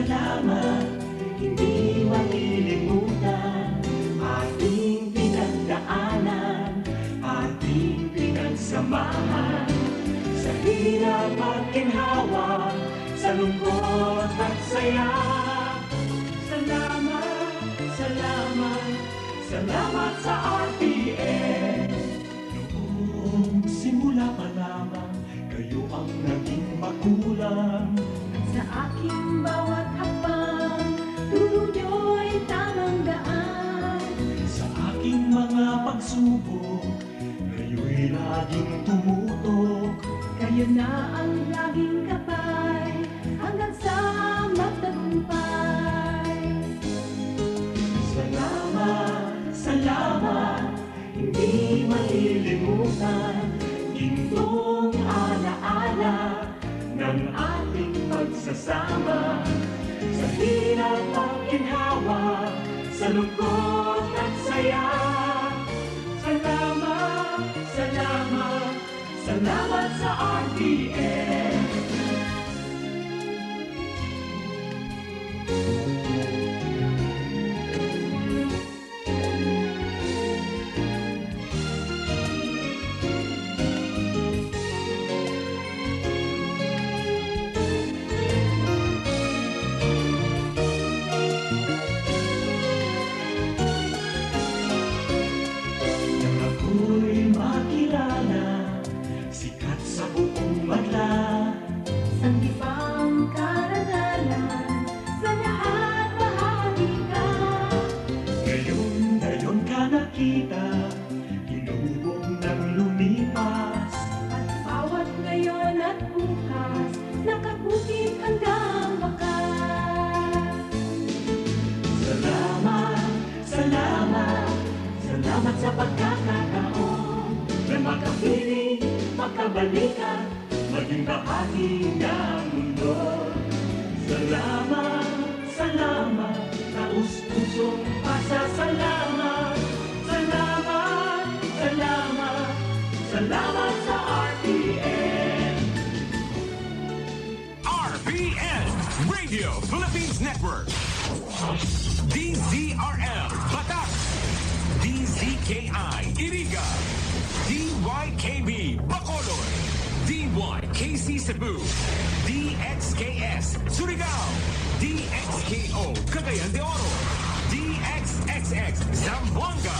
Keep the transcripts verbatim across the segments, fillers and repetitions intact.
Salamat, hindi malilimutan, ating pinagdaanan, ating pinagsamahan, sa hirap at ginhawa, sa lungkot at saya. Salamat, salamat, salamat sa R T N. Noong simula pa lamang, kayo ang naging magulang. Sa aking bawat hakbang, turo niyo'y tamang daan. Sa aking mga pagsubok, kayo'y laging tumutok. Kayo na ang laging gabay, hanggang sa magtagumpay. Salamat, salamat, hindi malilimutan, gintong alaala ng ating pagsasama. Sa hirap at ginhawa, sa lungkot at saya. Salamat, salamat, salamat sa R T N. Nang ako'y makilala, sikat sa buong madla. Sanggipang karangalan, sa lahat bahagi ka. Ngayon, ngayon ka nakita, hinubog nang lumipas. At bawat ngayon at bukas, nakabukid hanggang wakas. Salamat, salamat, salamat sa pagkakataon na makapiling, makabalikan, maging bahagi ng mundo. Salamat, salamat, taos-pusong pasasalamat. Salamat, salamat, salamat sa R T N. R P N, Radio Philippines Network. D Z R M, Batac. D Z K I, Iriga. D Y K B, Bacolod. D Y K C Cebu. D X K S, Surigao. D X K O, Cagayan de Oro. D X X X, Zamboanga.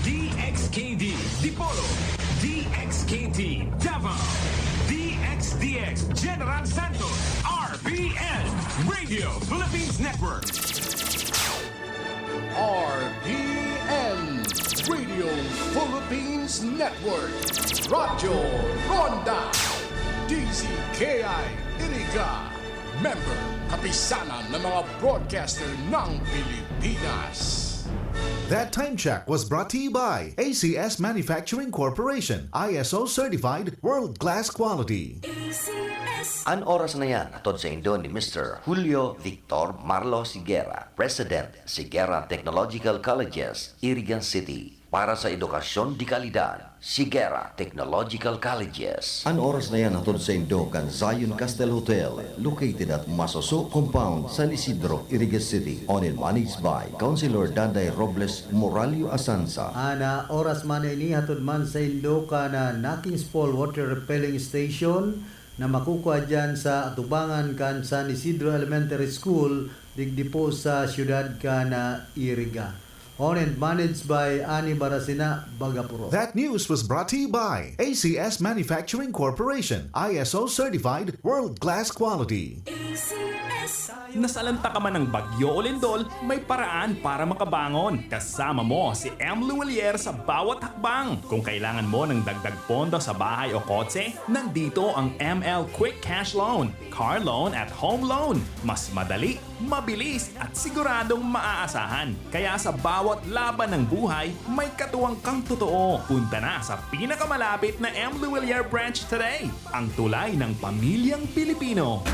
D X K D, Dipolog. D X K T, Davao. D X D X, General Santos. R P N, Radio Philippines Network. R P N, Radio Philippines Network. Radyo Ronda. D Z K I Iriga. Member, Kapisanan ng mga Broadcaster ng Pilipinas. That time check was brought to you by A C S Manufacturing Corporation, I S O certified, world-class quality. A C S. An oras na yan, hatod saindo ni Mister Julio Victor Marlos Higuera, President, Higuera Technological Colleges, Irigan City. Para sa edukasyon de kalidad, Higuera Technological Colleges. An oras na yan hatod saindo kan Zion Castle Hotel, located at Masoso Compound, San Isidro, Iriga City. Owned and managed by Councilor Danday Robles Moralio Asanza. An oras man na ini hatod man saindo kan, ah, Nakings Fall Water Refilling Station na makukua diyan sa atubangan kan San Isidro Elementary School, digdi po sa siyudad kan, ah, Iriga. Owned and managed by Ani Barasina Bagapuro. That news was brought to you by A C S Manufacturing Corporation, I S O certified, world-class quality. A C S. Nasalanta ka man ng Bagyo o Lindol, may paraan para makabangon. Kasama mo si M. Luwilier sa bawat hakbang. Kung kailangan mo ng dagdag pondo sa bahay o kotse, nandito ang M L Quick Cash Loan, Car Loan at Home Loan. Mas madali, mabilis at siguradong maaasahan. Kaya sa bawat laban ng buhay, may katuwang kang totoo. Punta na sa pinakamalapit na M. Luwilier branch today. Ang tulay ng pamilyang Pilipino.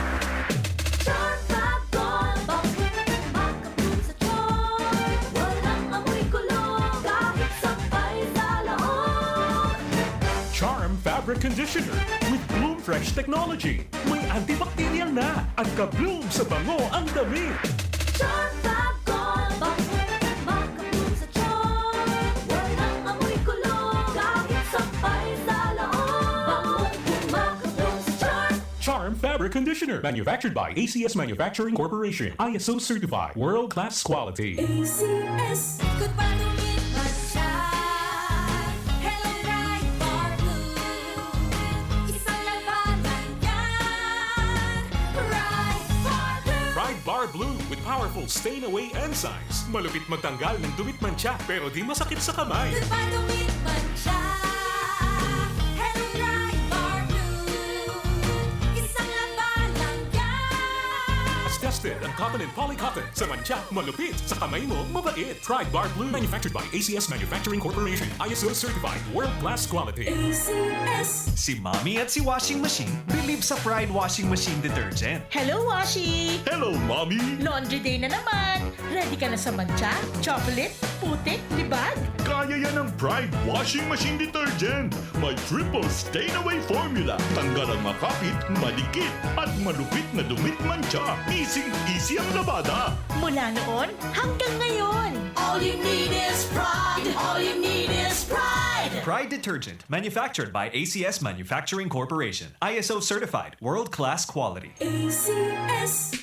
Shark Bag Gold Box, makapun sa joy. Walang amoy kulog, kahit sabay sa loob. Charm Fabric Conditioner with Bloom Fresh Technology. May antibacterial na. Ang ka-bloom sa bango ang damit. Charm Fab Gold. Bango, maka-bloom sa charm. Walang amoy kulog kahit sampay sa loob. Bango, maka-bloom sa charm. Charm Fabric Conditioner. Manufactured by A C S Manufacturing Corporation. I S O certified. World class quality. A C S. Good pa dumit pa siya. Hello, Pride Bar Blue. Isang labanan yan. Pride Bar Blue. Pride Bar Blue with powerful stain away enzymes. Malupit magtanggal ng dumit mantsa, pero di masakit sa kamay. Good pa dumit pa siya. Hello, Pride Bar Blue. Isang labanan yan. Tested ang cotton and polycotton. Sa mantsa, malupit. Sa kamay mo, mabait. Pride Bar Blue. Manufactured by A C S Manufacturing Corporation. I S O certified. World class quality. A C S. Si Mommy at si Washing Machine believe sa Pride Washing Machine Detergent. Hello, Washi! Hello, Mommy! Laundry day na naman! Ready ka na sa mantsa, chocolate, putik, libag? Kaya yan ng Pride Washing Machine Detergent. May triple stain away formula. Tanggal ang makapit, madikit, at malupit na dumit mantsa. Easy-easy ang labada. Mula noon hanggang ngayon. All you need is Pride. All you need is Pride. Pride Detergent, manufactured by A C S Manufacturing Corporation. I S O certified, world-class quality. A C S.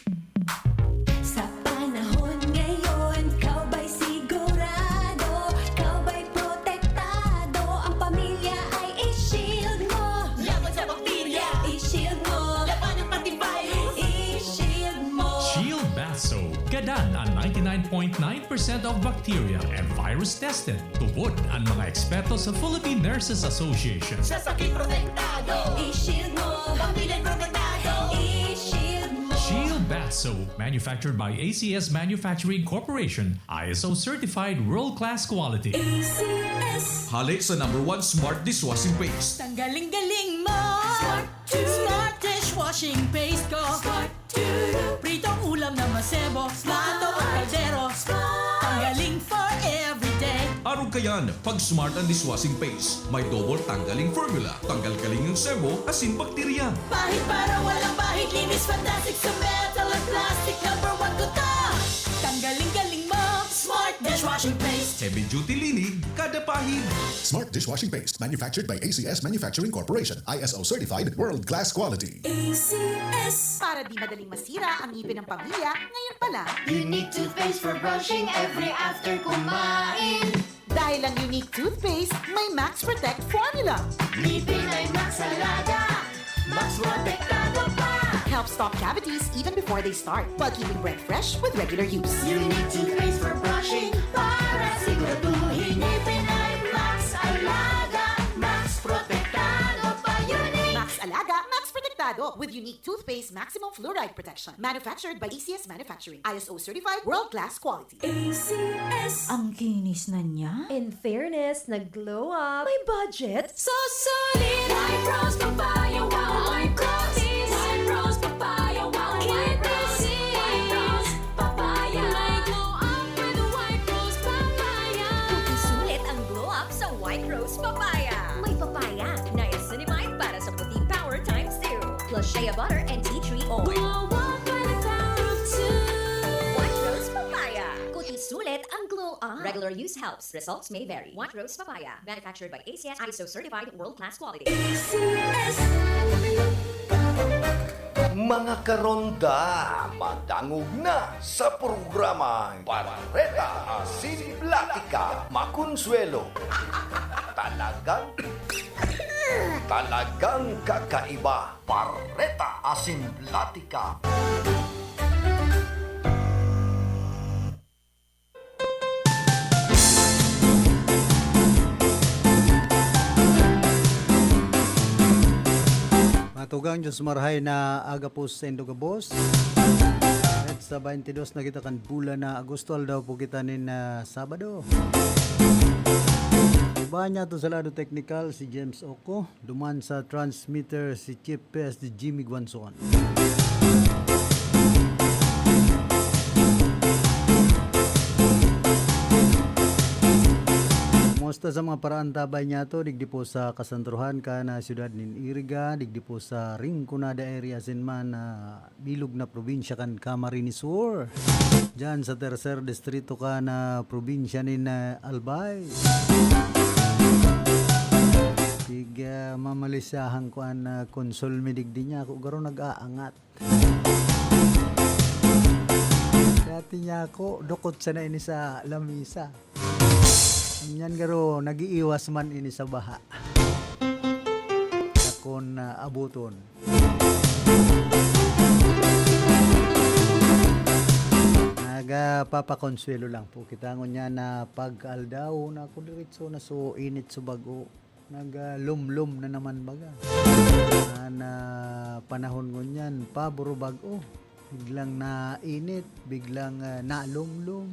Sa panahon ngayon, ikaw ba'y sigurado? Ikaw ba'y protektado? Ang pamilya ay i-shield mo. Laban sa bakterya, i-shield mo. Labanan pati virus, i-shield mo. Shield Bath Soap. Gadan an ninety-nine point nine percent of bacteria and virus tested. Tubod an mga eksperto sa Philippine Nurses Association. Sa sakit protektado, i-shield mo. Pamilya protektado, i-shield mo. Shield Bath Soap, manufactured by A C S Manufacturing Corporation, I S O certified, world-class quality. A C S. Hale sa number one smart dishwashing paste. Tanggaling-galing mo! Smart Smart dishwashing paste ko. Smart Pritong ulam na masebo. Plato o kaldero. Tanggaling for everyday. Arog kayan, pag Smart ang dishwashing paste, may double tanggaling formula. Tanggal-galing ang sebo, asin bakterya. Pahid para walang bahid. Linis fantastic sa metal at plastic. Number one ko to. Tanggaling-galing mo. Smart dishwashing paste. Heavy duty linig, kada pahid. Smart dishwashing paste, manufactured by A C S Manufacturing Corporation, I S O certified, world class quality. A C S. Para di madaling masira ang ngipin ng pamilya, ngayon pa lang. Unique toothpaste for brushing every after kumain. Dahil ang Unique toothpaste may Max Protect formula. Ngipin ay Max Alaga, Max Protektado pa. Helps stop cavities even before they start, while keeping breath fresh with regular use. Unique toothpaste for brushing para siguraduhin ngipin ay Max Alaga, Max Protektado pa. Unique. Max Alaga, Max Protektado with Unique toothpaste maximum fluoride protection. Manufactured by A C S Manufacturing. I S O certified, world class quality. A C S. Ang kinis na niya. In fairness, nag-glow up. May budget? Susulit! White Rose Papaya, wow! White Rose! White Rose Papaya, wow! White Rose! White Rose Papaya! May glow up with White Rose Papaya! Susulit ang glow up sa White Rose Papaya. May papaya, niacinamide para sa puting power times two. Plus shea butter and tea tree oil. Glow up by the power of two. White Rose Papaya. Kuti sulit ang glow up. Regular use helps. Results may vary. White Rose Papaya. Manufactured by A C S, I S O certified, world class quality. A C S. Mga karonda, madangog na sa programang Bareta Asin Platika. Makonsuelo. Talagang, talagang kakaiba. Bareta Asin Platika. Matugang Diyos marhay na aga po sa indo gabos. At sa twenty-two na kita kan bulan na Agosto, aldaw po kita nin, ah, Sabado. Iba niya to sa lado teknikal, si James Oco. Duman sa transmitter, si Chief P S D Jimmy Guanzon. Kumusta Sa mga paraantabay niya to, digdi po sa kasantrohan kan, ah, siyudad nin Iriga, digdi po sa Rinconada area, asin man, ah, bilog na probinsya kan Camarines Sur. Diyan sa tercer distrito kan, ah, probinsya nin, ah, Albay. Pig, ah, mamalisahan ko an, ah, konsol mi digdi niya. Ako garo nag-aangat. Dati niya ako, dukot sana ini sa lamisa. Ngunyan garo, nag-iiwas man ini sa baha. Dakon na abuton. Nagpapakonsuelo lang po kita ngunyan na pag-aldaw na ako diretso na so init so bago. Naglumlom na naman baga. An, ah, panahon ngunyan, pabor o bag-o. Biglang nainit, biglang, ah, nalumlom,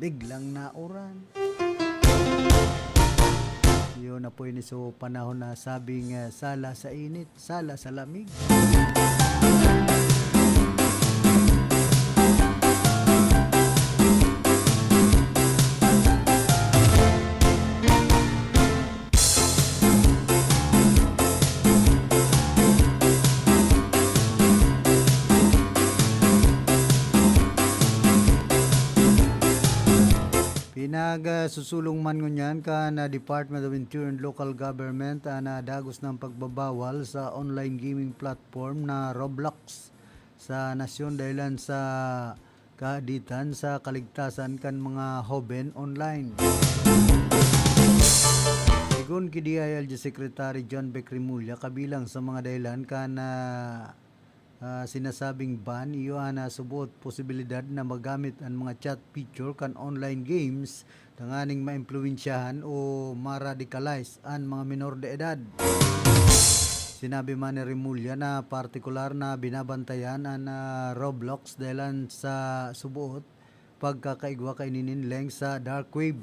biglang nauran. Yun na po yun. So, panahon na sabing, ah, sala sa init, sala sa lamig. Pinagsusulong man ngunyan kan, ah, Department of Interior and Local Government an, ah, dagos na pagbabawal sa online gaming platform na Roblox sa nasyon dahilan sa kaaditan sa kaligtasan kan mga hoben online. Sigon ki D I L G Secretary John Beck Remulla, kabilang sa mga dahilan kan, ah, ah, sinasabing ban, iyo an, ah, suboot posibilidad na magamit an mga chat feature kan online games tanganing maimpluwensyahan o ma-radicalize an mga menor de edad. Sinabi man ni Remulla na partikular na binabantayan an, ah, Roblox dahilan sa suboot pagkakaigwa kaini nin link sa dark web.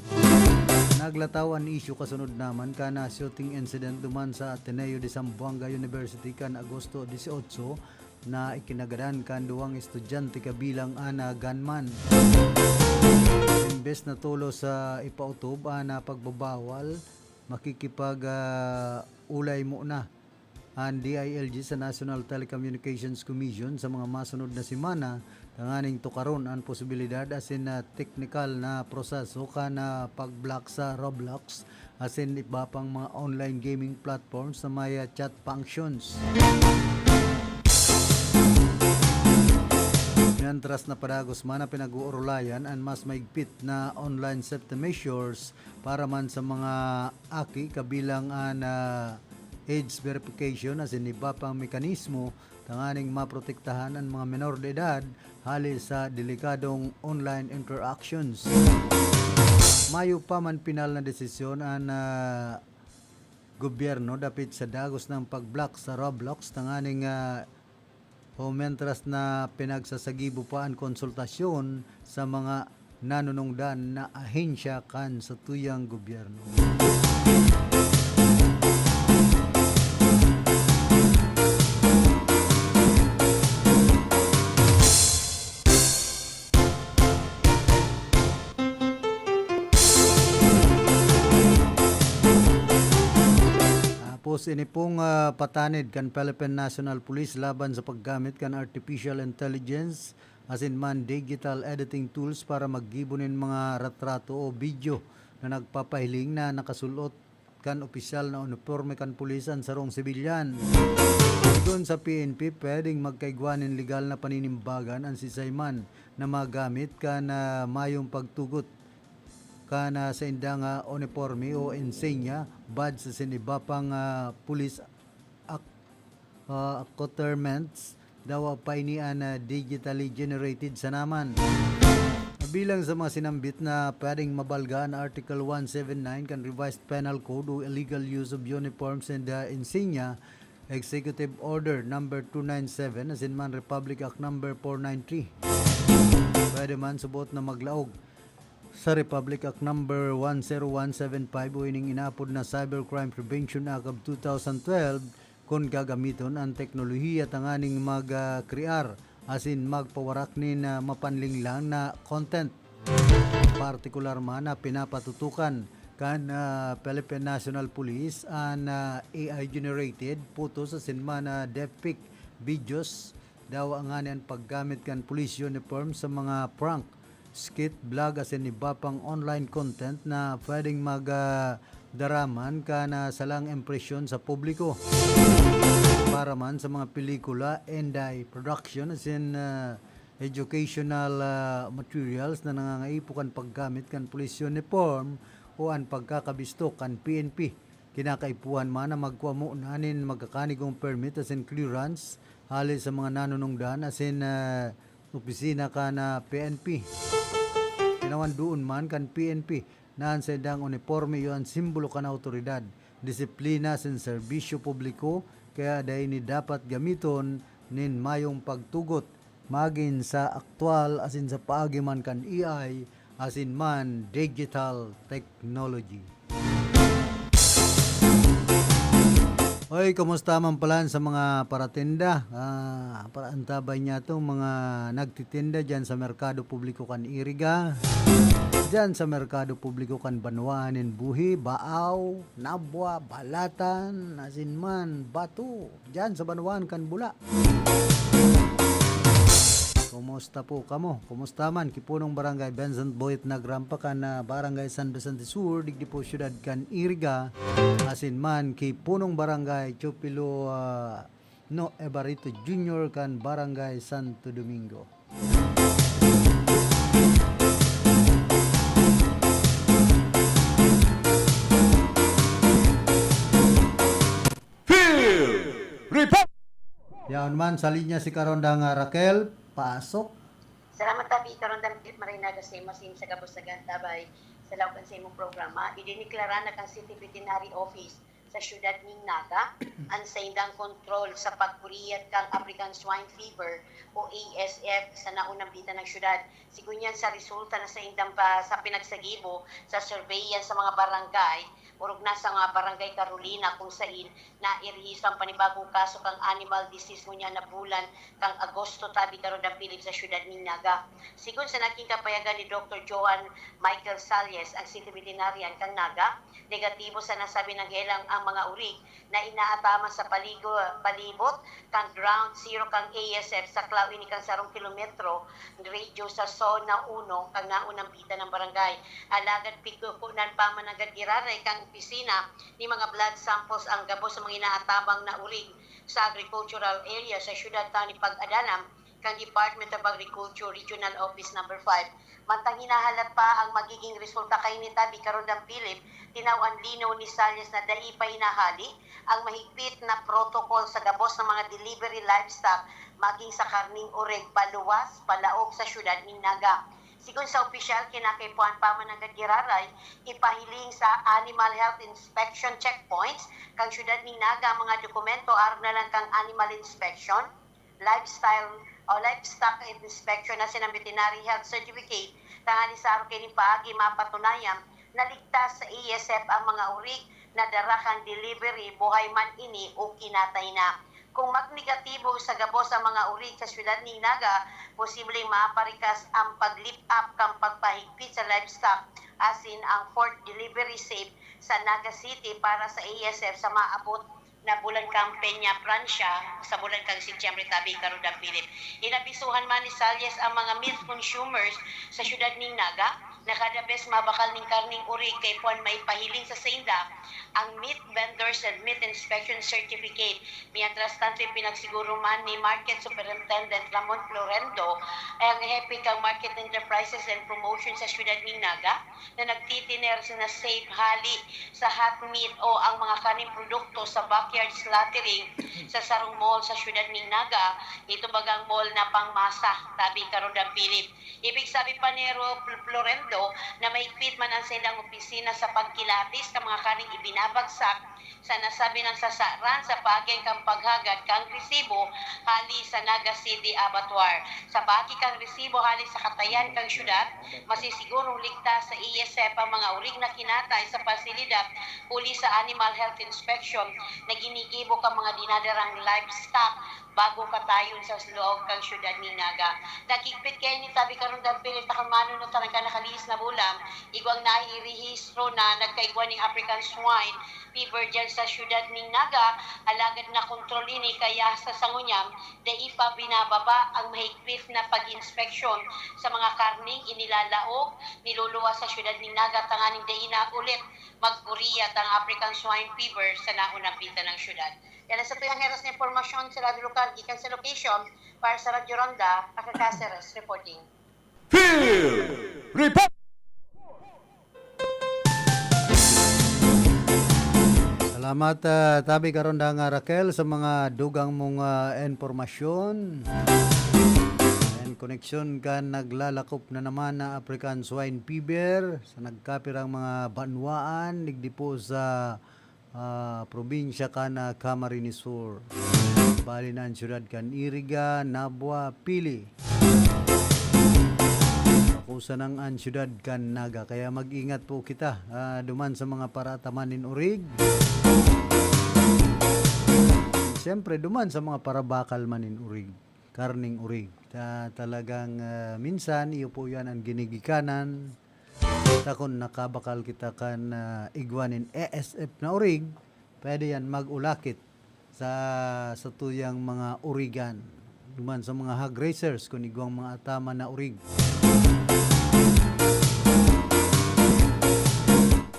Naglataw an isyu kasunod naman kan, ah, shooting incident duman sa Ateneo de Zamboanga University kan Agosto dieciocho na ikinagadan kan duwang estudyante kabilang an, ah, gunman. Imbes na tolos sa ipautob an, ah, pagbabawal, makikipag, ah, ulay muna an D I L G sa National Telecommunications Commission sa mga masunod na semana tanganing tukaron an posibilidad asin, ah, teknikal na proseso kan, ah, pag-block sa Roblox asin iba pang mga online gaming platforms na may, ah, chat functions. Mientras na padagos man na pinag-uurulayan an mas mahigpit na online safety measures para man sa mga aki, kabilang an, ah, age verification asin iba pang mekanismo tanganing maprotektahan an mga menor de edad hali sa delikadong online interactions. Mayo pa man pinal na desisyon an, ah, gobyerno dapit sa dagos na pag-block sa Roblox tanganing, ah, o mentras na pinagsasagibo pa an konsultasyon sa mga nanunungdan na ahensya kan satuyang gobyerno. Tapos ini pong, ah, patanid kan Philippine National Police laban sa paggamit kan artificial intelligence asin man digital editing tools para maggibo nin mga retrato o video na nagpapahiling na nakasul-ot kan opisyal na uniporme kan pulis an sarong sibilyan. Sigon sa P N P, pwedeng magkaigwa nin legal na paninimbagan an siisay man na magamit kan, ah, mayong pagtugot kan, ah, saindang, ah, uniporme o insignia, badge asin iba pang, ah, pulis ak-, ah, accoutrements, dawa pa ini an, ah, digitally generated sana man. Bilang sa mga sinambit na pwedeng mabalga an Article one seven nine kan Revised Penal Code o Illegal Use of Uniforms and, ah, Insignia, Executive Order Number two nine seven, asin man Republic Act Number four nine three. Pwede man subot na maglaog sa Republic Act Number one zero one seven five o ining inaapod na Cybercrime Prevention Act of two thousand twelve, kun gagamiton an teknolohiya tanganing mag, ah, krear asin magpawarak nin, ah, mapanlinglang na content. Partikular man na pinapatutukan Kan, ah, Philippine National Police an, ah, A I generated photos asin man, ah, deepfake videos dawa ngani an paggamit kan police uniform sa mga prank, skit, vlog asin iba pang online content na pwedeng mag, ah, daraman kan, ah, salang impresyon sa publiko. Para man sa mga pelikula, Inday Production asin, ah, educational, ah, materials na nangangaipo kan paggamit kan police uniform o an pagkakabistok kan P N P. Kinakaipuhan man na magkua muna nin magkakanigong permit asin clearance hali sa mga nanunungdan asin, ah, opisina kan, ah, P N P. Kinawan duon man kan P N P na an saindang uniporme iyo an simbolo kan awtoridad, disiplina asin serbisyo publiko, kaya dai ini dapat gamiton nin mayong pagtugot, magin sa aktuwal asin sa paagi man kan A I asin man digital technology. Oy, kumusta man palan sa mga paratinda? Ah, para antabay niya itong mga nagtitinda dyan sa Merkado Publiko kan Iriga, dyan sa Merkado Publiko kan Banwaan nin Buhi, Baaw, Nabwa, Balatan, asin man, Bato, dyan sa Banwaan kan Bula. Kumusta po kamo? Kumusta man? Ki Punong Barangay Vincent Boyet Nagrampa kan, ah, Barangay San Vicente Sur, digdi po siyudad kan Iriga, asin man ki Punong Barangay Teofilo, ah, No Evarito Junior kan Barangay Santo Domingo. Field Report! Yaon man sa linya si Karondang, ah, Raquel, pasok. Salamat tabi, Karondang Philip, maray naga sa imo, sa imo sa gabos na gantabay sa laog kan sa imong programa. Idiniklara na kan City Veterinary Office sa siyudad nin Naga an saindang kontrol sa pagkuriyat kan African Swine Fever o A S F sa naunang bita ng siyudad. Sigon yan sa resulta na saindang pa, sa pinagsagibo sa surveillance sa mga barangay, orog na sa mga barangay Carolina, kung sain nairehistro ang panibagong kaso kan animal disease ngunyan na bulan kan Agosto, tabi Karondang Philip, sa siyudad nin Naga. Sigon sa naging kapayagan ni Doktor Johan Michael Salles, ang city veterinarian kan Naga, negatibo sa nasabi nang helang ang mga urig na inaataman sa paligo-, palibot kan Ground Zero kan A S F, saklaw ini kan sarong kilometro radius sa Zona Uno kan naunang bita ng barangay. Alagad pigkukunan pa man nanggad giraray kan opisina ni mga blood samples ang gabos sa mga inaatabang na urig sa agricultural area sa siyudad, tanganing pag-adalan kan Department of Agriculture Regional Office Number Five. Mantang hinahalat pa ang magiging resulta kaini, tabi Karondang Philip, tinawan linaw ni Salles na dai pa hinahali ang mahigpit na protocol sa gabos ng mga delivery livestock, maging sa karning urig paluwas, palaog sa siyudad nin Naga. Sigon sa opisyal, kinakaipuhan pa man nanggad giraray ipahiling sa Animal Health Inspection Checkpoints kan siyudad nin Naga ang mga dokumento arog na lang kan animal inspection, lifestyle o livestock inspection asin ang veterinary health certificate, tanganing sa arog kaining paagi mapatunayan na ligtas sa A S F ang mga urig na dara kan delivery, buhay man ini o kinatay na. Kung magnegatibo sa gabos ang mga urig sa siyudad nin Naga, posibleng maparikas ang pag-lift up kan pagpahigpit sa livestock asin ang fourth delivery safe sa Naga City para sa A S F sa maabot na bulan kan Peña Francia sa bulan kan Setyembre, tabi Karondang Philip. Inabisuhan man ni Salles ang mga meat consumers sa siyudad nin Naga na kada bes mabakal nin karning urig, kaipuhan maipahiling sa sainda ang Meat Vendors and Meat Inspection Certificate. Mientras tanto, ipinagsiguro man ni Market Superintendent Ramon Florendo, ang hepe kan Market Enterprises and Promotion sa siyudad nin Naga, na nagtitiner sina safe hali sa hot meat o ang mga kaning produkto sa backyard slaughtering sa sarong mall sa siyudad nin Naga, ito bagang mall na pangmasa, tabi Karondang Philip. Ibig sabi pa ni Ro-, Florendo na mahigpit man ang saindang opisina sa pagkilatis kan mga kaning ibinabagsak sa nasabi nang sasaran sa paagi kan paghagad kan resibo hali sa Naga City Abattoir. Sa paagi kan resibo hali sa katayan kan syudad, masisigurong ligtas sa A S F ang mga urig na kinatay sa pasilidad huli sa Animal Health Inspection na ginigibo kan mga dinadarang livestock bago katayon sa luog kan siyudad nin Naga. Naghigpit kaini tabi karon dapit ta kan manunutan kan nakalihis na bulan, igwang nairehistro na nagkaigwa nin African swine fever dyan sa siyudad nin Naga, alagad nakontrol ini kaya sa sangunyan, dai pa binababa ang mahigpit na pag-inspeksyon sa mga karneng inilalaog, niluluwas sa siyudad nin Naga tanganing dai na ulit magkuriyat ang African swine fever sa naunang bitan ng siyudad. Yan ang satuyang heras na impormasyon sa Radyo Lokal gikan sa location. Para sa Radyo Ronda, Aka Caceres reporting. Field Report! Salamat, ah, tabi karon da nga Raquel sa mga dugang mong, ah, impormasyon. And koneksyon kan naglalakop na naman na African Swine Fever sa nagkapirang mga banwaan, digdi po sa, ah, probinsya kan, ah, Camarines Sur. Bali na an siyudad kan Iriga, Nabua, Pili. Bako sana an siyudad kan Naga. Kaya mag-ingat po kita, ah, duman sa mga parataman nin urig. Siyempre, duman sa mga parabakal man nin urig, karning urig. Ta-, talagang, ah, minsan, iyo po yan ang ginigikanan. Ta kun nakabakal kita kan, ah, igwa nin A S F na urig, pwede yan mag-ulakit sa satuyang mga urigan, duman sa mga hog raisers kun igwang mga ataman na urig.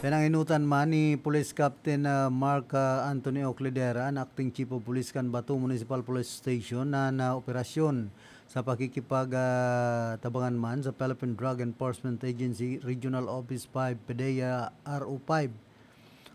Pinanginutan man ni Police Captain, ah, Mark, ah, Anthony Oclidera, an acting chief of police kan Bato Municipal Police Station, na, na operasyon sa pakikipag, ah, tabangan man sa Philippine Drug Enforcement Agency Regional Office five, PDEA R O five.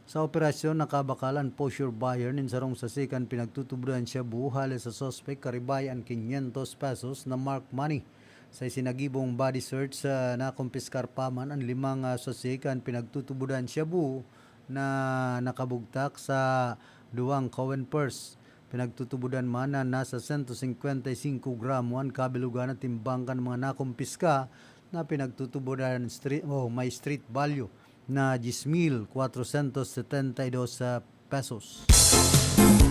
Sa operasyon, nakabakal an poseur buyer nin sarong sasi kan pinagtutubodan shabu hale sa suspek karibay an quinientos pesos na marked money. Sa isinagibong body search, ah, nakumpiskar pa man an limang, ah, sasi kan pinagtutubodan shabu na nakabugtak sa duwang coin purse. Pinagtutubodan man na nasa sento singkwenta y singko gramo an kabilugan na timbang kan mga nakumpiska na pinagtutubodan stre-, oh, may street value na diyes mil kwatrosyentos setenta y dos, ah, pesos.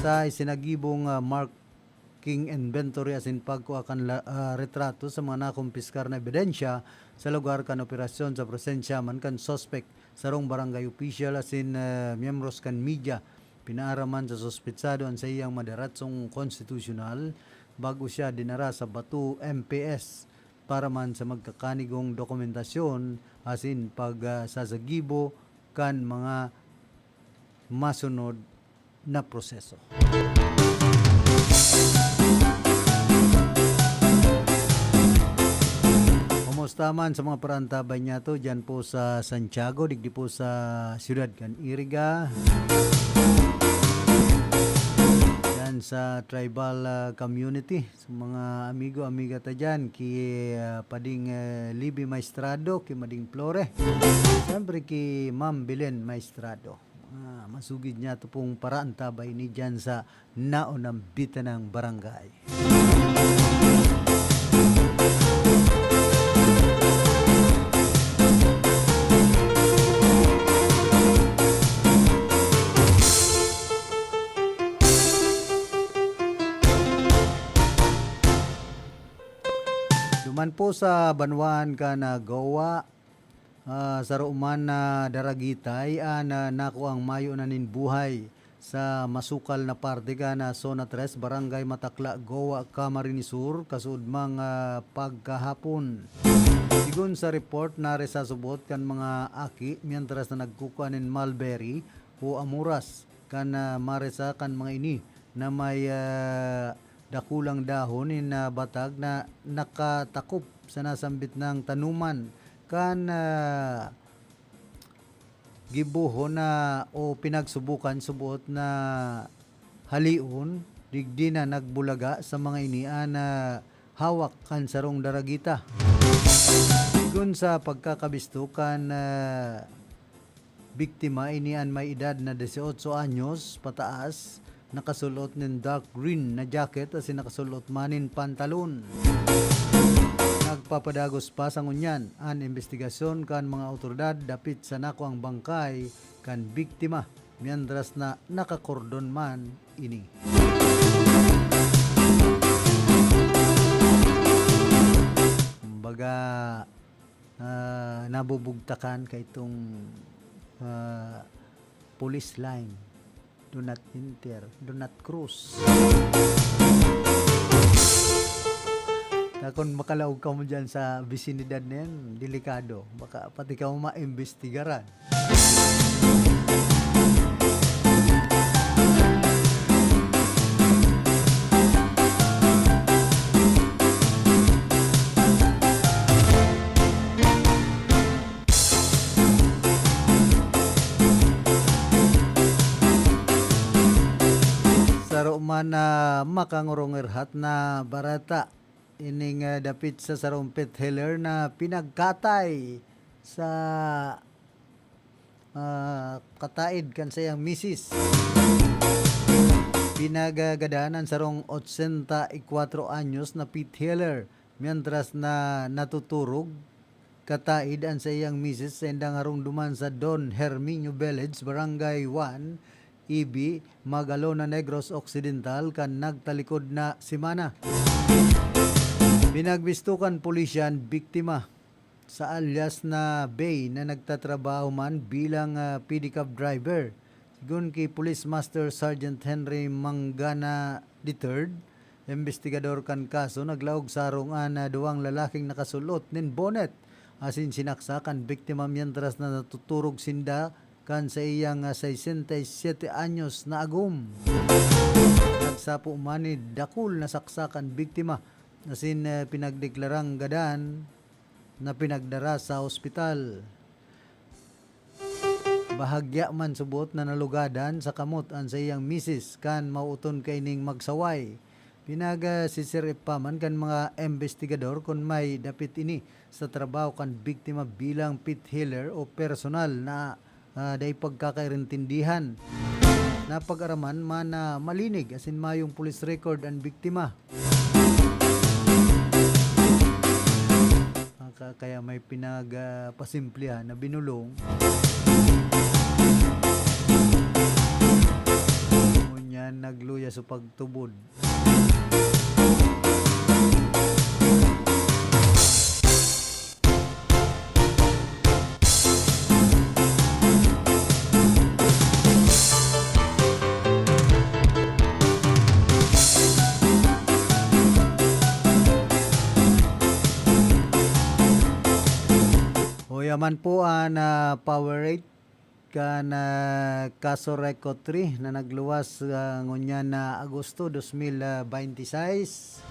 Sa isinagibong, ah, marking inventory asin pagkua kan la-, ah, retrato sa mga nakumpiskar na ebidensya sa lugar kan operasyon sa presensya man kan suspek, sarong barangay official asin, ah, miyembros kan media, pinaaraman sa suspetsado an saiyang madaratsong konstitusyonal bago siya dinara sa Bato M P S para man sa magkakanigong dokumentasyon asin pag, ah, sasagibo kan mga masunod na proseso. Kumusta man sa mga parantabay niyato dyan po sa Santiago, digdi po sa siyudad kan Iriga, dyan sa tribal, ah, community? Sa mga amigo, amiga ta dyan, ki, ah, Pading, eh, Libby Maestrado, ki Mading Flore. Siyempre, ki Ma'am Belen Maestrado. Ah, masugid niyato pong paraantabay ni dyan sa naunang bitanang barangay. Duman po sa banwaan kan, ah, Goa, ah, saro man na daragitay an, ah, nakuang mayo na nin buhay sa masukal na parte kan, ah, Zona tres, Barangay Matakla, Goa, Camarines Sur, kasuodmang, ah, pagkahapon. Sigon sa report, naresasubot kan mga aki, mientras na nagkukua nin mulberry o amuras kan, ah, maresa kan mga ini na may, ah, dakulang dahon nin, ah, batag na nakatakop sa nasambit nang tanuman kan, ah, gibohon na o pinagsubukan subot na halion, digdi na nagbulaga sa mga ini an, ah, hawak kan sarong daragita. Sigon sa pagkakabisto kan, ah, biktima, ini an may edad na dieciocho anyos pataas, nakasul-ot nin dark green na jacket asin nakasul-ot man nin pantalon. Nagpapadagos pa sa ngunyan an imbestigasyon kan mga awtoridad dapit sa nakuang bangkay kan biktima, mientras na nakakordon man ini. Baga, ah, nabubugtakan kaitong, ah, police line. Do not enter, do not cross. Kaya kung makalaog ka mo dyan sa bisinidad na yan, delikado. Baka pati ka mo maimbestigaran. Saro man na makangurungirhat na bareta, ining, ah, dapit sa sarong pet healer na pinagkatay sa, ah, kataid kan saiyang misis. Pinagagadan an sarong otsenta y kwatro anyos na pet healer, mientras na natuturog kataid an saiyang misis sa indang harong duman sa Don Herminio Village, Barangay one, Ibi, Magalona, Negros Occidental, kan nagtalikod na semana. Pinagbisto kan pulisya an biktima sa alias na Bey na nagtatrabaho man bilang, ah, pedicab driver. Sigon ki Police Master Sergeant Henry Mangana the third, imbestigador kan kaso, naglaog sa harong an, ah, duwang lalaking nakasul-ot nin bonnet asin sinaksak an biktima mientras na natuturog sinda kan saiyang, ah, sesenta y siete anyos na agom. Nagsapo man ni dakul na saksak an biktima asin, ah, pinagdeklarang gadan na pinagdara sa ospital. Bahagya man subot na nalugadan sa kamot an saiyang misis kan maoton kaining magsaway. Pinag-, ah, sisir-ip pa man kan mga imbestigador kun may dapit ini sa trabaho kan biktima bilang pet healer o personal na, ah, dai pagkakairintindihan. Napag-araman man na malinig asin mayong police record an biktima. Ka-, kaya may pinag, ah, pasimplihan na binulong. Ngunyan nagluya sa pagtubod. Hoy, yaman po an, ah, Power eight kan, ah, Kaso Reco three na nagluwas, ah, ngunyan na Agosto dos mil, ah, baynte sais.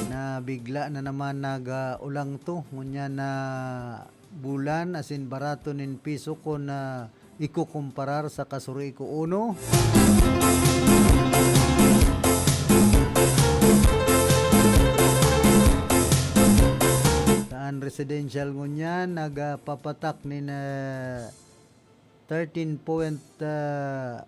Na bigla na naman nag, ah, ulangto ngunyan na bulan asin barato nin piso kun, ah, ikukumparar sa Kaso Reco uno. Sa an residential ngunyan, nagpapatak nin, ah, thirteen point, ah,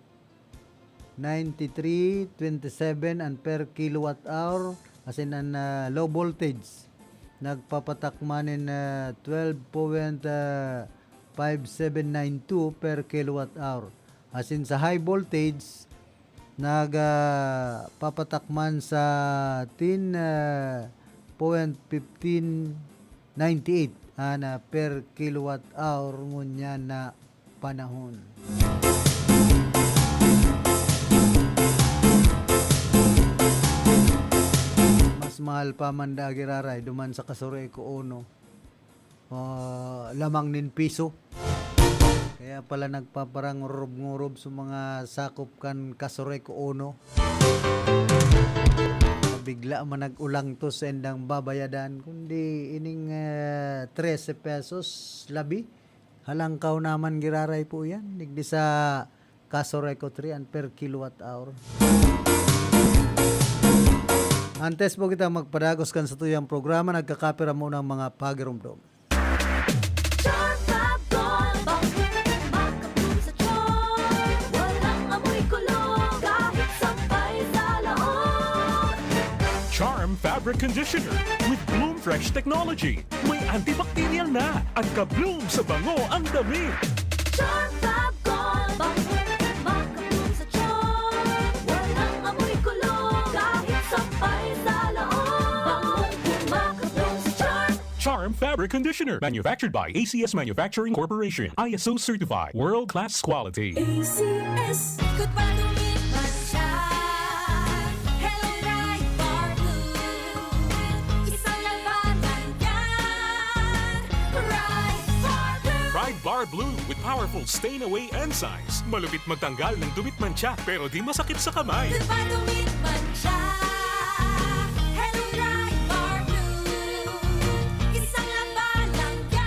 ninety-three twenty-seven an per kilowatt hour, asin an, ah, low voltage nagpapatak man nin, ah, twelve point, ah, five seven nine two per kilowatt hour. Asin sa high voltage, nag, ah, papatak man sa ten, ah, point fifteen ninety-eight an, ah, per kilowatt hour ngunyan na panahon. Mas mahal pa man daa giraray duman sa Kaso Reco uno. Ah, lamang nin piso. Kaya pala nagpaparangurub-ngurub sa mga sakop kan Kaso Reco uno. Bigla man nag-ulangtos sa indang babayadan, kundi ining, ah, trese pesos labi. Halangkaw naman giraray po yan. Digdi sa Kaso Reco three an per kilowatt hour. Antes po kita magpadagos kan satuyang programa, nagkakapira muna ang mga pagirumdom. Charm Fab Gold, bangko makabloom sa charm. Walang amoy kulog, kahit sampay sa laog. Charm Fabric Conditioner with Bloom Fresh Technology. May antibacterial na at ka-bloom sa bango ang damit. Charm Fab Gold, bangko makabloom sa charm. Walang amoy kulog, kahit sampay sa laog. Fabric Conditioner. Manufactured by A C S Manufacturing Corporation. I S O certified. World class quality. A C S. Ikot pa, dumit man siya. Hello, Pride Bar Blue. Isang labanan yan. Pride Bar Blue. Pride Bar Blue with powerful stain away enzymes. Malupit magtanggal ng dumit mantsa, pero di masakit sa kamay. Ikot pa, dumit man siya. Hello, Pride Bar Blue. Isang labanan yan.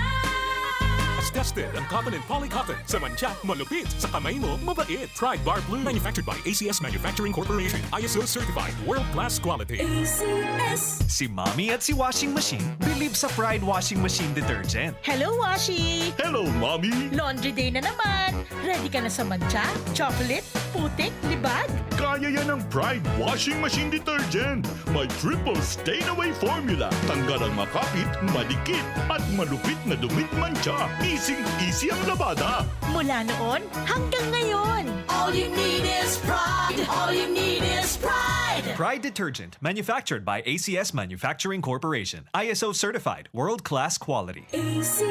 Tested ang cotton and poly cotton. Sa mantsa, malupit. Sa kamay mo, mabait. Pride Bar Blue. Manufactured by A C S Manufacturing Corporation. I S O certified. World class quality. A C S. Si Mommy at si Washing Machine believe sa Pride Washing Machine Detergent. Hello, Washi! Hello, Mommy! Laundry day na naman! Ready ka na sa mantsa, chocolate, putik, libag? Kaya yan ng Pride Washing Machine Detergent. May triple stain away formula. Tanggal ang makapit, madikit, at malupit na dumit mantsa. Easy-easy ang labada. Mula noon hanggang ngayon. All you need is Pride. All you need is Pride. Pride Detergent, manufactured by A C S Manufacturing Corporation. I S O certified, world-class quality. A C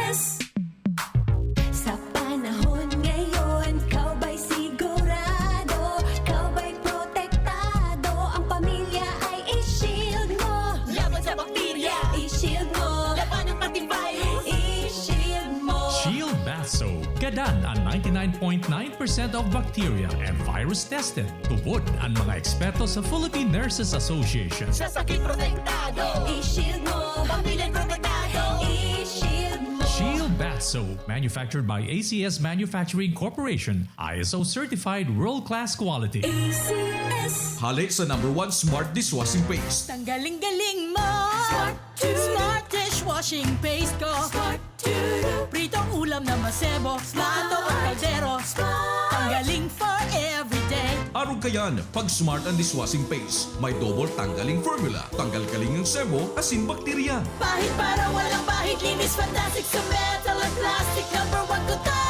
S. Sa panahon ngayon, ikaw ba'y sigurado? Ikaw ba'y protektado? Ang pamilya ay i-shield mo. Laban sa bakterya, i-shield mo. Laban ng antivirus, i-shield mo. Shield Bath Soap. Gadan ang ninety-nine point nine percent of bacteria and virus tested. Tubod ang mga eksperto sa Philippine Nurses Association. Sa sakit protektado, i-shield mo. Pamilya protektado, i-shield mo. Shield Bath Soap, manufactured by A C S Manufacturing Corporation, I S O certified world-class quality. A C S. Hale sa number one smart dishwashing paste. Tanggaling-galing mo! Smart! Smart dishwashing paste ko! Smart! Pritong ulam na masebo, plato o kaldero. Tanggaling for everyday. Arog kayan, pag Smart ang dishwashing paste, may double tanggaling formula. Tanggal-galing ang sebo asin bakterya. Pahid para walang bahid, linis fantastic sa metal at plastic. Number one ko to.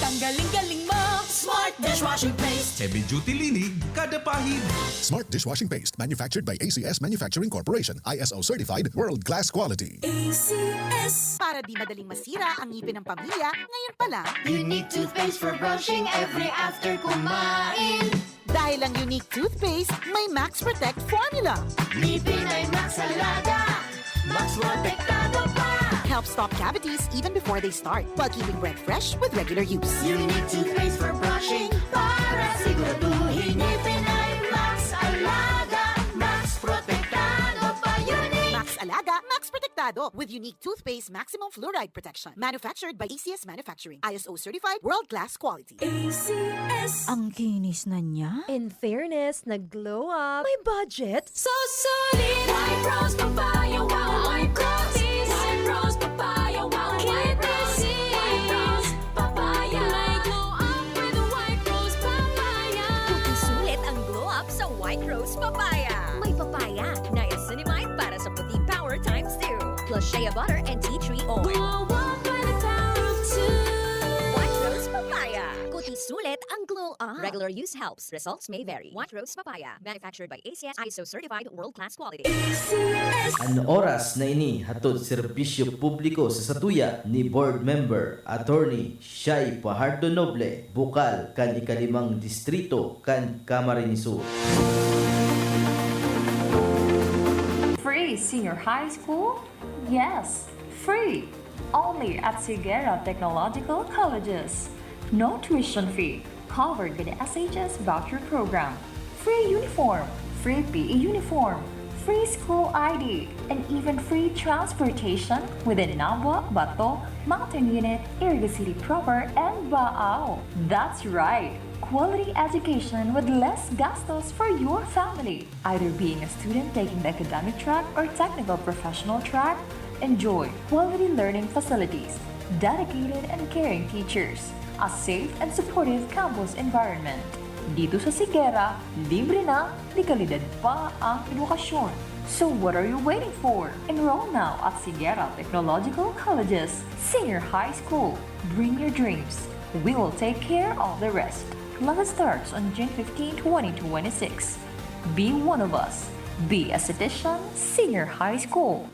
Tanggaling-galing mo, Smart dishwashing paste. Heavy duty linig kada pahid. Smart dishwashing paste, manufactured by A C S Manufacturing Corporation, I S O certified, world class quality. A C S. Para di madaling masira ang ngipin ng pamilya, ngayon pa lang. Unique toothpaste for brushing every after kumain. Dahil ang Unique Toothpaste may Max Protect Formula. Ngipin ay Max Alaga, Max Protektado pa. Helps stop cavities even before they start, while keeping breath fresh with regular use. Unique toothpaste for brushing para siguraduhin ngipin ay Max Alaga, Max Protektado pa. Unique! Max Alaga, Max Protektado with Unique Toothpaste Maximum Fluoride Protection. Manufactured by A C S Manufacturing. I S O certified, world-class quality. A C S. Ang kinis na niya. In fairness, nag-glow up. May budget. So solid! White Rose Papaya, wow, White Rose! White Rose Papaya, wow, White Rose! White Rose Papaya! May glow up with White Rose Papaya! Puti sulit ang glow up sa White Rose Papaya. May papaya, niacinamide para sa puti power times two. Plus shea butter and tea tree oil. Glow up with the power of two. White Rose Papaya. Puti sulit ang glow up. Regular use helps. Results may vary. White Rose Papaya. Manufactured by A C S, I S O certified, world-class quality. A C S. An oras na ini hatod serbisyo publiko sa satuya ni Board Member Attorney Shai Fajardo Noble, bukal kan ikalimang distrito kan Camarines Sur. Free senior high school? Yes, free. Only at Sigera Technological Colleges. No tuition fee. Covered by the S H S voucher program. Free uniform, free P E uniform, free school I D, and even free transportation within Nabua, Bato, Mountain Unit, Iriga City Proper, and Baao. That's right! Quality education with less gastos for your family. Either being a student taking the academic track or technical professional track, enjoy quality learning facilities, dedicated and caring teachers, a safe and supportive campus environment. Dito sa Sigera, libre na, de kalidad pa ang edukasyon. So what are you waiting for? Enroll now at Sigera Technological Colleges Senior High School. Bring your dreams. We will take care of the rest. Class starts on June fifteen, twenty twenty-six. Be one of us. Be a Citizen Senior High School.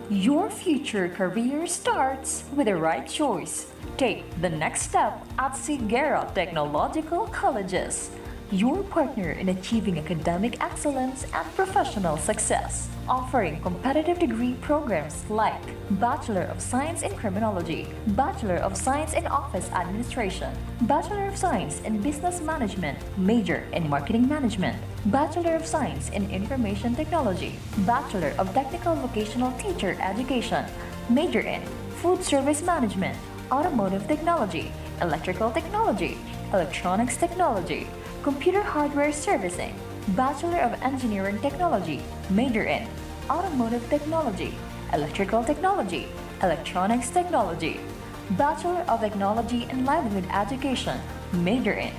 Your future career starts with the right choice. Take the next step at Sigera Technological Colleges, your partner in achieving academic excellence and professional success. Offering competitive degree programs like Bachelor of Science in Criminology, Bachelor of Science in Office Administration, Bachelor of Science in Business Management, major in Marketing Management, Bachelor of Science in Information Technology, Bachelor of Technical Vocational Teacher Education, major in Food Service Management, Automotive Technology, Electrical Technology, Electronics Technology, Computer Hardware Servicing, Bachelor of Engineering Technology, major in Automotive Technology, Electrical Technology, Electronics Technology, Bachelor of Technology in Livelihood Education, major in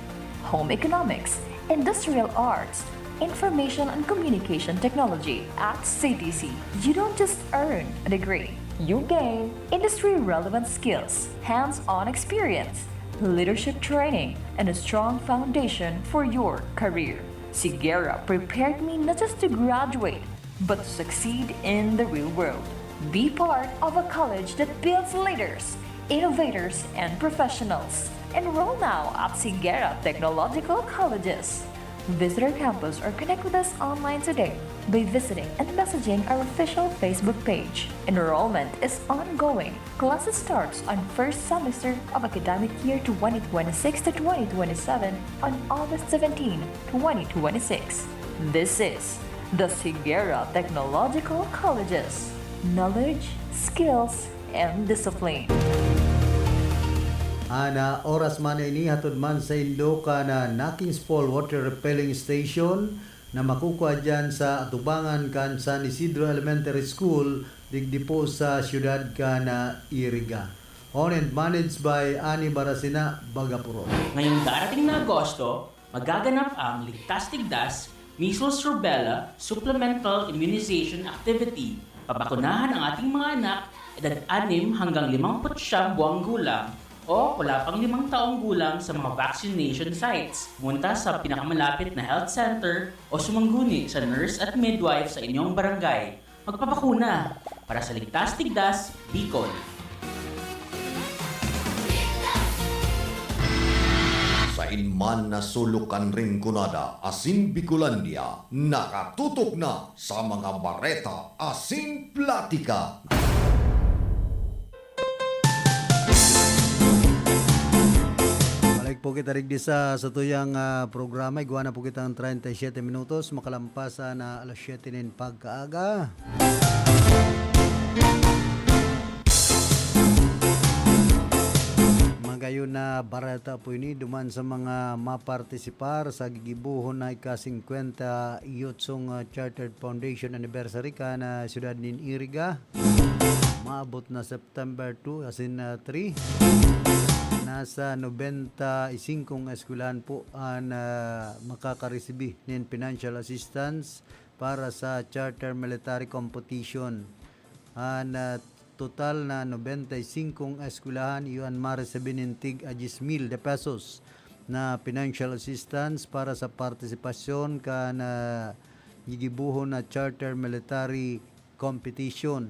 Home Economics, Industrial Arts, Information and Communication Technology. At C T C, you don't just earn a degree, you gain industry-relevant skills, hands-on experience, leadership training, and a strong foundation for your career. Sigera prepared me not just to graduate, but to succeed in the real world. Be part of a college that builds leaders, innovators, and professionals. Enroll now at Sigera Technological Colleges. Visit our campus or connect with us online today by visiting and messaging our official Facebook page. Enrollment is ongoing. Classes starts on first semester of academic year twenty twenty-six to twenty twenty-seven on August seventeen, twenty twenty-six. This is the Sigera Technological Colleges. Knowledge, skills, and discipline. Ana oras man ini hatod man sa indo kan Nakings Fall Water Repelling Station na makukua diyan sa atubangan kan San Isidro Elementary School, digdi po sa siyudad kan Iriga. Owned and managed by Ani Barasina Bagapuro. Ngayong darating na Agosto, magaganap ang Ligtas Tigdas Measles Rubella Supplemental Immunization Activity. Pabakunahan ang ating mga anak, edad anim hanggang limampu't siyam buwang gulang o wala pang limang taong gulang sa mga vaccination sites. Pumunta sa pinakamalapit na health center o sumangguni sa nurse at midwife sa inyong barangay. Magpabakuna para sa Ligtas Tigdas, Bicol. Sain man na sulok kan Rinconada asin Bicolandia, nakatutok na sa mga bareta asin platika. Balik po kita digdi sa satuyang ah, programa. Igwa na po kitang treinta y siete minutos. Makalampas na alas siyete nin pagkaaga. Magayon na bareta po ini duman sa mga mapartisipar sa gigibohon na ika-singkwenta y otsong ah, Chartered Foundation Anniversary kan ah, siyudad nin Iriga. Maabot na September two asin ah, three. Nasa nobenta y singkong eskwelahan po an ah, makakaresibi nin financial assistance para sa Charter Military Competition. An ah, total na nobenta y singkong eskwelahan iyo an maresibi nin tig a dyes mil de pesos na financial assistance para sa partisipasyon kan ah, gigibohon na Charter Military Competition.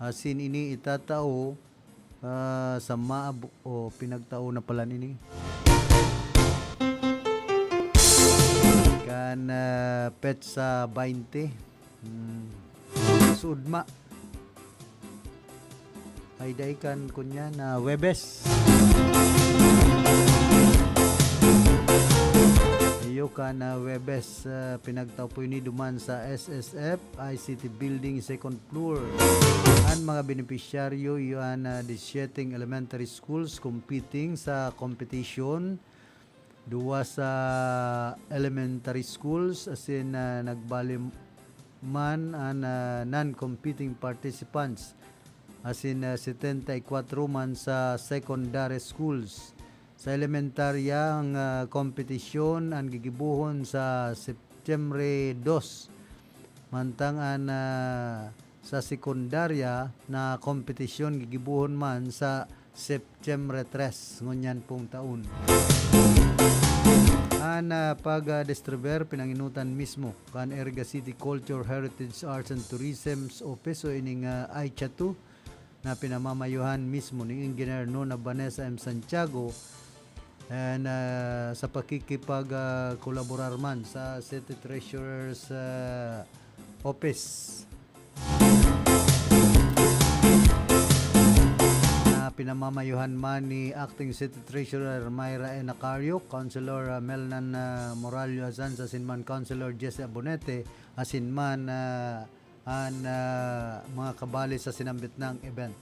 Asin ini itatao ah, sa maab o pinagtao na pala nini. Kan ah, petsa baynte. Hmm. Suudma. Ay dai kan kunyan na Webes. Iyo kan ah, Webes ah, pinagtao po ini duman sa S S F I C T Building second floor. An mga benepisyaryo iyo an ah, disyeteng elementary schools competing sa competition, duwa sa elementary schools asin ah, nagbali man an ah, non-competing participants asin ah, setenta y kwatro man sa secondary schools. Sa elementarya, ang ah, kompetisyon an gigibohon sa Setyembre dos, mantang an ah, sa sekundarya na kompetisyon gigibohon man sa Setyembre tres ngunyan pong taon. Na pag-distribuer, pinanginutan mismo kan Iriga City Culture, Heritage, Arts and Tourism's Office o ining, ah, AICHA two na pinamamayuhan mismo ni Engineer Nona Vanessa M Santiago, and, ah, sa pakikipag, ah, kolaborar man sa City Treasurer's, ah, Office. Na pinamamayuhan man ni Acting City Treasurer Myra N. Acario, Councilor, ah, Melnan, ah, Morallo Azanza, asin man Councilor Jesse Abonete, asin man, ah, an, ah, mga kabali sa sinambit nang event.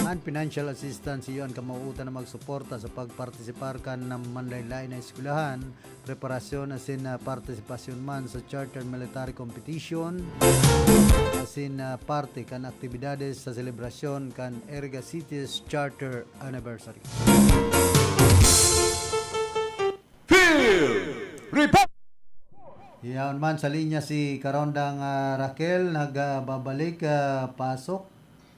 An financial assistance iyo an kamauutan na magsuporta sa pagpartisipar kan manlaen-laen na eskwelahan, preparasyon asin, ah, partisipasyon man sa charter military competition, asin, ah, parte kan aktibidades sa selebrasyon kan Iriga City's Charter Anniversary. Field Report! Yaon man sa linya si Karondang, ah, Raquel, nagbabalik, ah, pasok.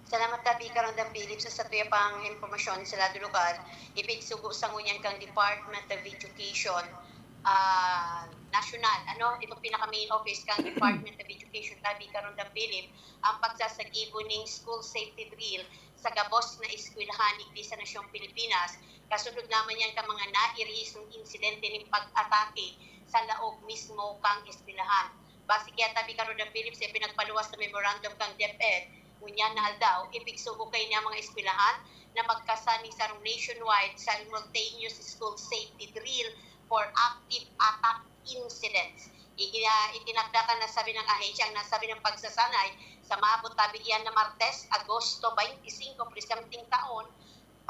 Salamat, Tabi Karondang Philip, sa satuya pang impormasyon sa lado lugar. Ipigsugo sa ngunyan kang Department of Education, ah, National, ano, itong pinaka-main office kang Department of Education, Tabi Karondang Philip, ang pagsasagibo ning school safety drill sa gabos na eskwelahan digdi sa nasyong Pilipinas, kasunod naman yan ka mga nairehistong insidente ning pag-atake sa laog mismo kang eskwelahan. Base kaya, Tabi Karondang Philip, sa ipinagpaluwas na memorandum kang DepEd, ngunyan na aldaw, ipigsugo kaini ang mga eskwelahan na magkasa ning sarong nationwide simultaneous school safety drill for active attack incidents. Igina-, itinakda kan nasabi ng ahensya ang nasabi ng pagsasanay sa maabot tabi iyan na Martes, Agosto twenty-five, presenteng taon,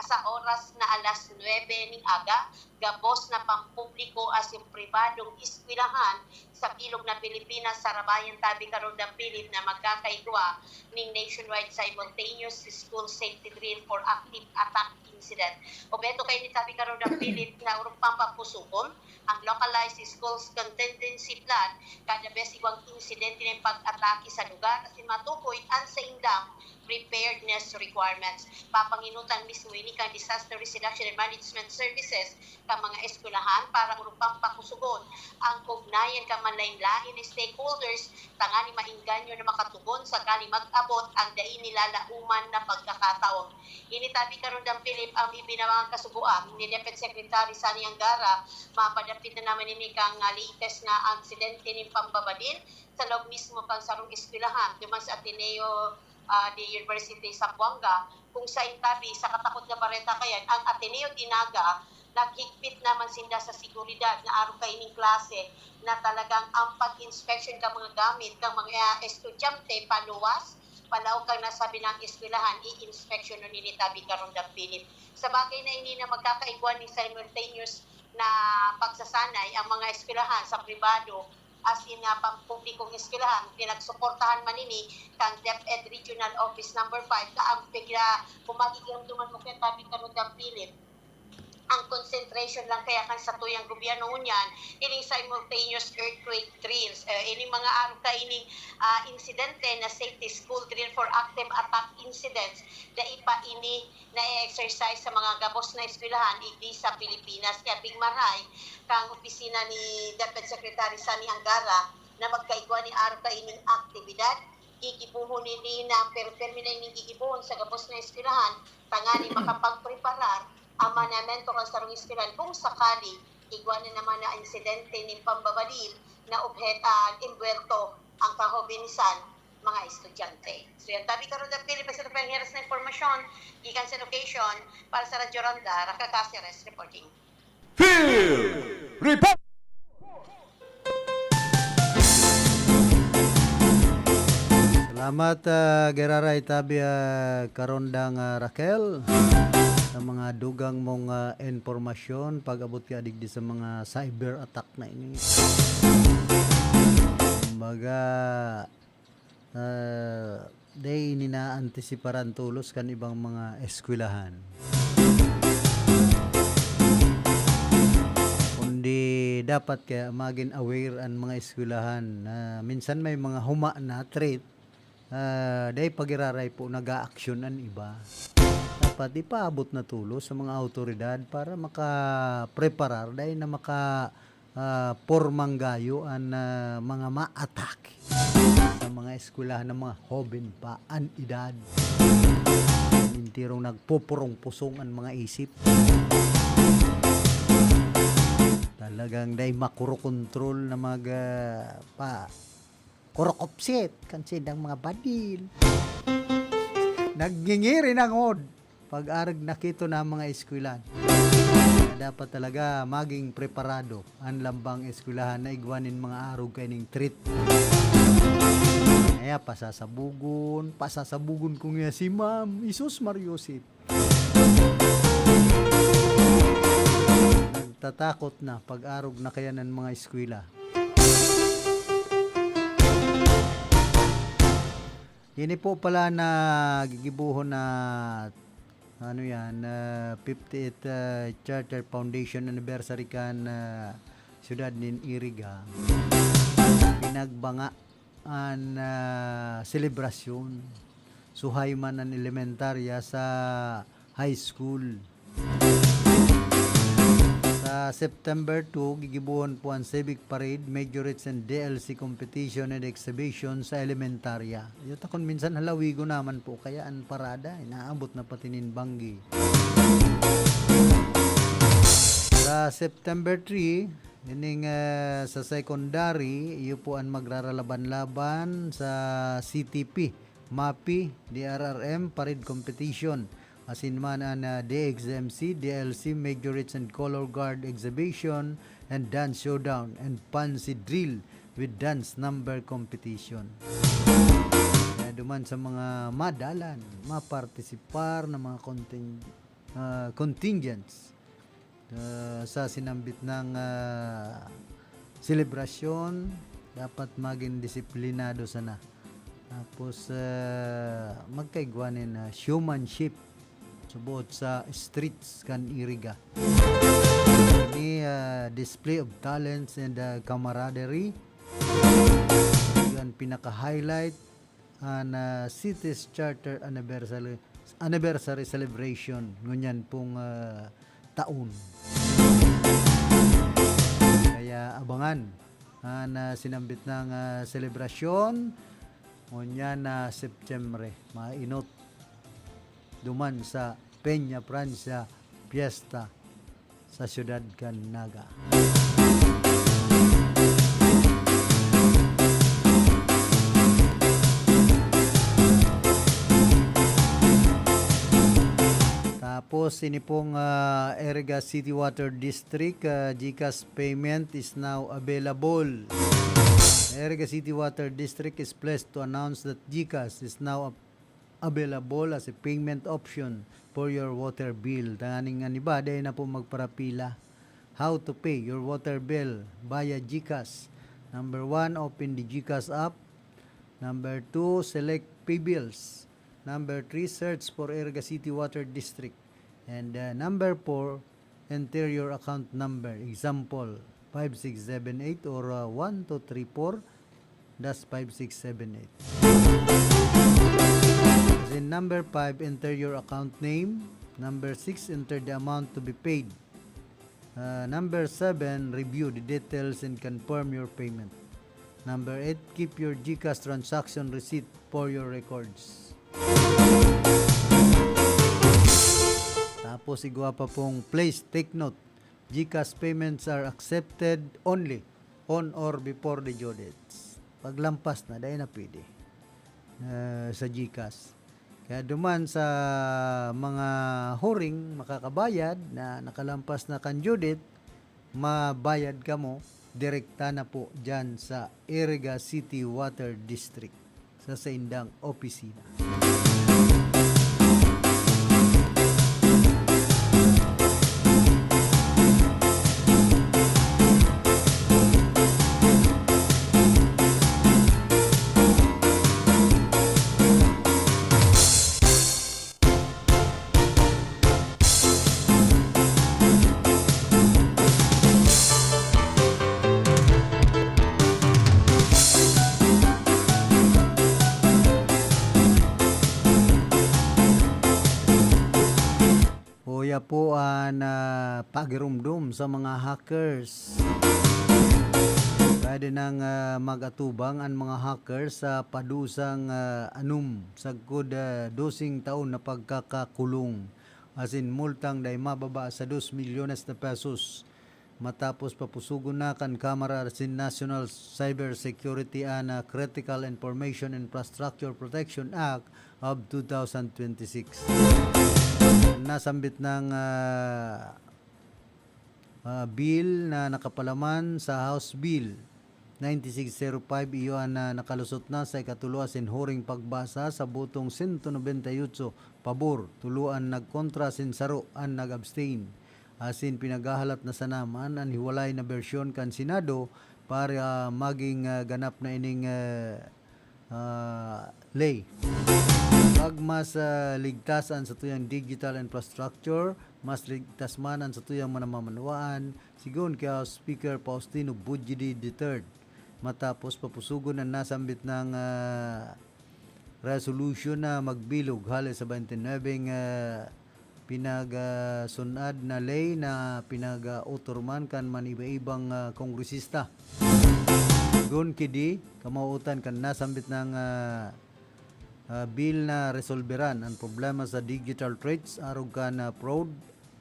sa oras na alas nuebe ning aga, gabos na pampubliko asin pribadong eskwelahan sa bilog na Pilipinas, sarabayan tabi Karondang Philip, na magkakaigwa ning nationwide simultaneous school safety drill for active attack incident. Obheto kaini tabi Karondang Philip na orog pang papusugon ang Localized Schools Contingency Plan kada bes igwang insidente nin pag-atake sa lugar asin matukoy an saindang preparedness requirements. Papanginutan mismo ini kan Disaster Risk Reduction and Management Services kan mga eskwelahan para orog pang pakusugon ang kaugnayan kan manlaen-laen na stakeholders tanganing maengganyo na makatugon sakali mag-abot ang dai nilalaoman na pagkakataon. Ini tabi Karondang Philip ang ibinawang kasugoan ni DepEd Secretary Sonny Angara. Mapadapit na naman ini kang, ah, latest na aksidente nin pambabadil sa laog mismo kan sarong eskwelahan duman sa Ateneo, ah, de University Zamboanga, kung sain tabi sa katakot na bareta kayan, ang Ateneo de Naga, naghigpit naman sinda sa seguridad na arog kaining klase na talagang ang pag-inspection kan mga gamit kan mga estudyante paluwas, palaog kan nasabi nang eskwelahan, i-inspeksyon na nini tabi Karondang Philip. Sa bagay na ini na magkakaigwa ning simultaneous na pagsasanay ang mga eskwelahan sa pribado, as in, ah, pampublikong eskwelahan, pinagsuportahan man ini kan DepEd Regional Office Number five, na ang pigla, kung magigiramdoman mo kaya tabi Karondang Philip, ang concentration lang kaya kan satuyang gobyerno ngunyan, ining simultaneous earthquake drills, eh, ining mga arog kaining, ah, insidente na safety school drill for active attack incidents, dai pa ini na-exercise sa mga gabos na eskwelahan igdi sa Pilipinas. Kaya pigmarahay kang opisina ni DepEd Secretary Sonny Angara na magkaigwa ni arog kaining aktibidad, gigibohon ini na per-, permi na ining gigibohon sa gabos na eskwelahan tanganing makapagpreparar ang manamento kan sarong eskwelahan kung sakali igwa na naman na insidente nin pambabadil na obhet-, ah, envuelto ang kahobensan, mga estudyante. So, yan tabi karon, Dapili, basta na panghiras na impormasyon gikan sa location, para sa Radyo Ronda, Raca Caceres reporting. Field Report! Salamat, ah, Gerara Itabia, Karondang, ah, Raquel, sa mga dugang mong, ah, impormasyon pag-abot ka digdi sa mga cyber attack na ini. Kumbaga, ah, dai ini naantisiparan tolos kan ibang mga eskwelahan. Kundi dapat kaya magin aware an mga eskwelahan na minsan may mga huma na threat, ah, dai pa giraray po nag-aaksyon an iba. Dapat ipaabot na tolos sa mga awtoridad para makapreparar, dai na maka- ah, pormang gayo an, ah, mga maatake sa mga eskwelahan ng mga hoben pa an edad. Enterong nagpupurong-pusong an mga isip. Talagang dai makurokontrol na mag, ah, pa-, kurukupsit kan sindang mga badil. Nagngingiri na ngod pag-arog na ki to na mga eskwelahan. Dapat talaga maging preparado an lambang eskwelahan na igwa nin mga arog kaining treat. Kaya pasasabugon, pasasabugon ko nga si Ma'am, Jesus Mario Joseph. Nagtatakot na pag-arog na kaya ng mga eskwela. Ini po pala na gigibuhon na, ano yan, ah, fifty-eighth, ah, Charter Foundation Anniversary kan, ah, siyudad nin Iriga. Pinagbanga an, ah, selebrasyon. Suhay man an elementarya sa high school. Sa September two, gigibohon po an Civic Parade, Majorites and D L C Competition and Exhibition sa elementarya. Iyo ta kun minsan halawigon naman po kaya an parada, inaabot na pati nin banggi. Sa September three, ining, ah, sa secondary, iyo po an magraralaban-laban sa C T P, MAPI, D R R M, Parade Competition. Asin man an, ah, D X M C, D L C, Majorites and Color Guard Exhibition, and Dance Showdown, and Fancy Drill with Dance Number Competition. Kaya duman sa mga madalan, mapartisipar na mga conting-, ah, contingents, ah, sa sinambit nang, ah, selebrasyon, dapat magin disiplinado sana. Tapos, ah, magkaigwa nin, ah, showmanship subot sa streets kan Iriga. Ini, ah, display of talents and, ah, camaraderie. Yan pinaka-highlight an, ah, city's charter anniversary, anniversary celebration ngunyan pong, ah, taon. Kaya abangan an, ah, sinambit nang, ah, selebrasyon ngunyan na Setyembre. Mainot duman sa Peña Francia Fiesta sa siyudad kan Naga. Tapos, ini pong, ah, Iriga City Water District, ah, GCash payment is now available. Iriga City Water District is pleased to announce that GCash is now available as a payment option for your water bill. Tanganing an iba, dai na po magparapila. How to pay your water bill via GCash. Number one, open the GCash app. Number two, select Pay Bills. Number three, search for Iriga City Water District. And, uh, number four, enter your account number. Example, five six seven eight or, uh, one two three four dash five six seven eight. Then number five, enter your account name. Number six, enter the amount to be paid. Uh, number seven, review the details and confirm your payment. Number eight, keep your GCash transaction receipt for your records. Tapos, igwa pa pong please take note, GCash payments are accepted only on or before the due dates. Paglampas na, dai na pwede, ah, sa GCash. Kaya duman sa mga huring makakabayad na nakalampas na kan due date, mabayad kamo, direkta na po dyan sa Iriga City Water District, sa saindang opisina. Uya po an, ah, pagirumdom sa mga hackers. Pwede nang, ah, mag-atubang an mga hackers sa padusang, ah, anom sagkod, ah, doseng taon na pagkakakulong, asin multang dai mababa sa dos milyones na pesos. Matapos papusugon na kan Kamara asin National Cyber Security and, ah, Critical Information Infrastructure Protection Act of two thousand twenty-six. Nasambit ng, ah, ah, bill na nakapalaman sa House Bill ninety-six zero five, iyo an, ah, nakalusot na sa ikatulo asin huring pagbasa sa botong sento nobenta y otso pabor, tulo an nagkontra asin saro an nag-abstain. Asin pinaghahalat na sana man an hiwalay na bersyon kan Senado para maging, ah, ganap na ining, ah, ah, ley. Pag mas, ah, ligtas an satuyang digital infrastructure, mas ligtas man an satuyang manamamanwaan, sigon ki House Speaker Faustino Bujidi the third. Matapos papusugon an nasambit na, ah, resolution na magbilog hale sa twenty-nine, ah, pinag, ah, sun-ad na ley na pinag, ah, otor man kan maniba-ibang, ah, kongresista. Sigon ki di, kamawot-an kan nasambit na, ah, ah, bill na resolberan an problema sa digital threats arog kan, ah, fraud,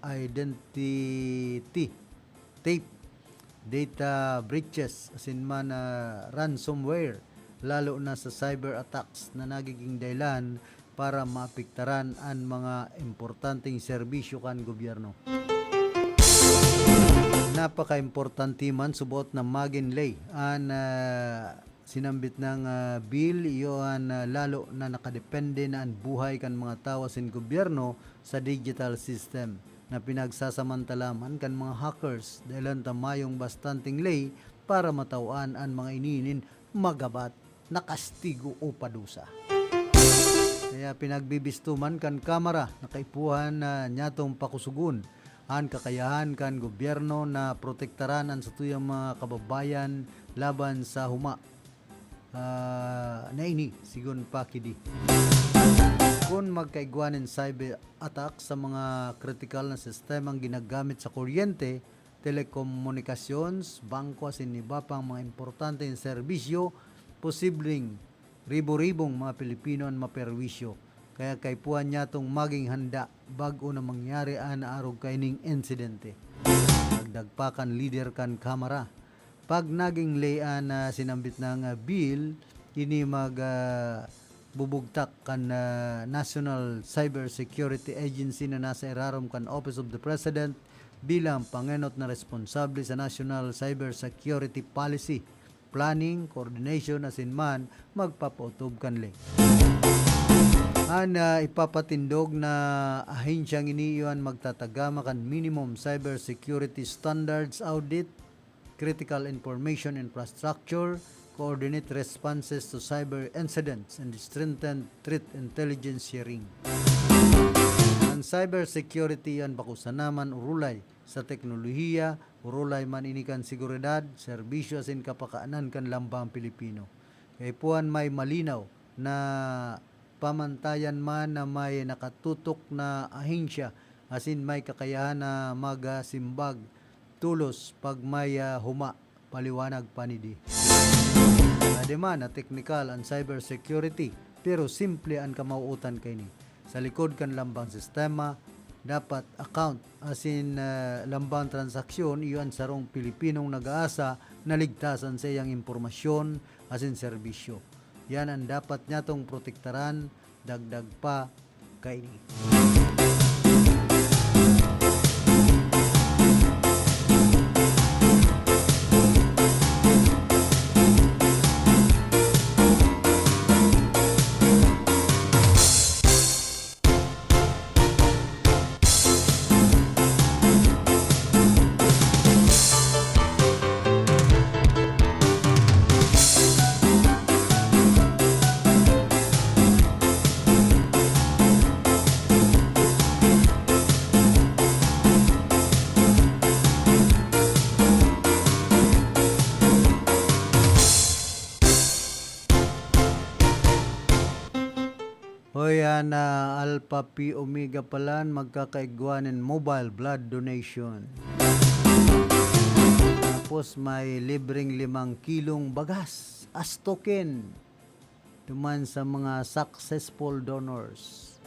identity theft, data breaches, asin man, ah, ransomware, lalo na sa cyber attacks na nagiging dahilan para maapektaran an mga importanteng serbisyo kan gobyerno. Napakaimportante man subot na magin ley an, ah, sinambit na, ah, bill, iyo an, ah, lalo na nakadepende na an buhay kan mga tawo asin gobyerno sa digital system na pinagsasamantala man kan mga hackers, dahelan ta mayong bastanteng ley para matawan an mga ini nin magabat na kastigo o padusa. Kaya pinagbibisto man kan Kamara na kaipuhan na niyatong pakusugon an kakayahan kan gobyerno na protektaran an satuyang mga kababayan laban sa huma, ah, na ini, sigon pa ki di. Kun magkaigwa nin cyber attack sa mga kritikal na sistemang ginagamit sa kuryente, telekomunikasyons, bangko asin iba pang mga importanteng serbisyo, posibleng ribo-ribong mga Pilipino an maperwisyo. Kaya kaipuhan niyatong maging handa bag-o na mangyari an arog kaining insidente. Dagdag pa kan lider kan Kamara, pag naging ley an, ah, sinambit na, ah, bill, ini mag, ah, bubugtak kan, ah, National Cyber Security Agency na nasa irarom kan Office of the President bilang pangenot na responsable sa National Cyber Security Policy, planning, coordination, asin man magpapautob kan ley. An, ah, ipapatindog na ahensyang ini iyo an magtatagama kan minimum cyber security standards audit, critical information infrastructure, coordinate responses to cyber incidents, and strengthen threat intelligence sharing. An cyber security an bako sana man urulay sa teknolohiya, urulay man ini kan seguridad, serbisyo asin kapakanan kan lambang Pilipino. Kaipuhan may malinaw na pamantayan man na may nakatutok na ahensya asin may kakayahan na magsimbag tolos pag may, ah, huma, paliwanag pa ni di. Pwede man na teknikal an cyber security, pero simple an kamawot-an kaini. Sa likod kan lambang sistema, dapat account asin, ah, lambang transaksyon iyo an sarong Pilipinong nag-aasa na ligtas an saiyang impormasyon asin serbisyo. Yan an dapat niyatong protektaran, dagdag pa kaini. Yan, ah, Alpha Pi Omega Palan, magkakaigwa nin mobile blood donation. Tapos may libreng limang kilong bagas, as token, duman sa mga successful donors.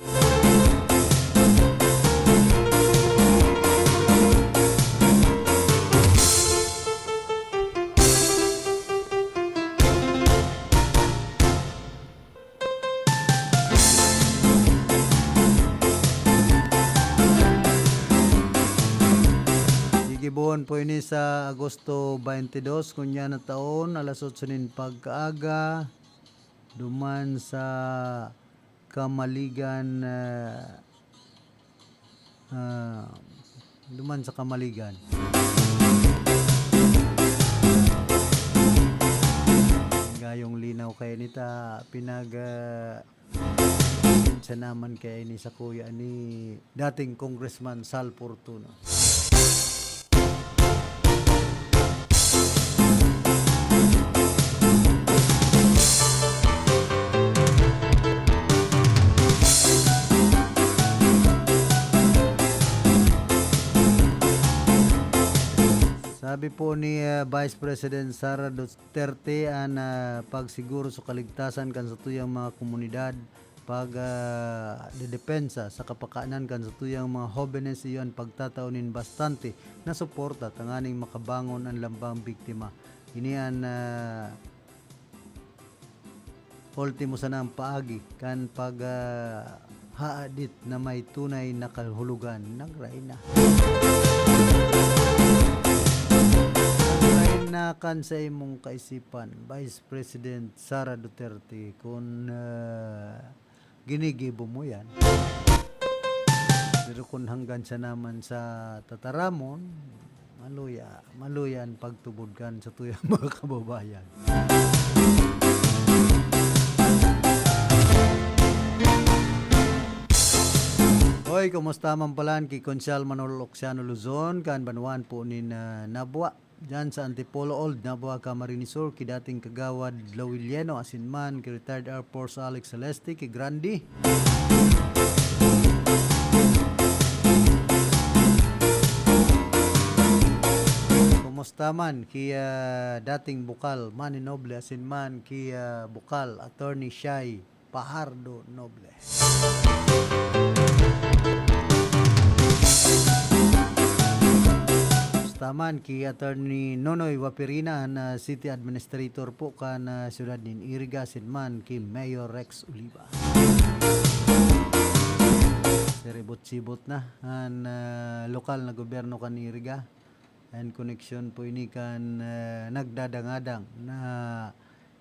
Gigibohon po ini sa Agosto twenty-two, ngunyan na taon, alas otso nin pagkaaga, duman sa Kamaligan, ah, ah, duman sa Kamaligan. Gayong linaw kayo nita, pinag, ah, siya naman kaya ini sa kuya ni dating Congressman Sal Fortuna. Sabi po ni, ah, Vice President Sara Duterte, an, ah, pagsiguro sa kaligtasan kan satuyang mga komunidad, pag, ah, dedepensa sa kapakanan kan satuyang mga hobenes iyo an pagtatao nin bastante na suporta tanganing makabangon an lambang biktima. Ini an, ah, ultimo sana ang paagi kan pag, ah, haadit na may tunay na kahulugan. Nagrain na. Nagrain na kan sa imong kaisipan, Vice President Sara Duterte, kun, ah, ginigibo mo yan. Pero kung hanggang siya naman sa tataramon, maluya, maluya ang pagtubod kan satuyang mga kababayan. Hoy, kumusta man palan ki Konsyal Manolo Luciano Luzon, kan banwaan po nin, ah, Nabua? Diyan sa Antipolo Old, Nabua, Camarines Sur, ki dating Kagawad Lowilieno, asin man ki retired Air Force Alex Celeste, ki Grandi. Kumusta man ki, ah, dating Bukal Manny Noble, asin man ki, ah, Bukal Attorney Shai Pajardo Noble. Kumusta man ki Attorney Nonoy Wapirina, an, ah, City Administrator po kan, ah, siyudad nin Iriga, asin man ki Mayor Rex Oliva. Siribot-sibot na an, ah, lokal na gobyerno kan Iriga. An koneksyon po ini kan, ah, nagdadangadang na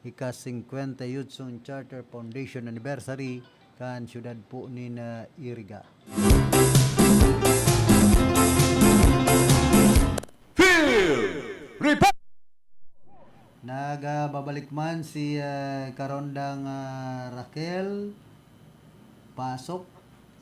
ika-singkwenta y ocho Charter Foundation Anniversary kan siyudad po nin, ah, Iriga. Field Report! Nagbabalik man si, ah, Karondang, ah, Raquel. Pasok.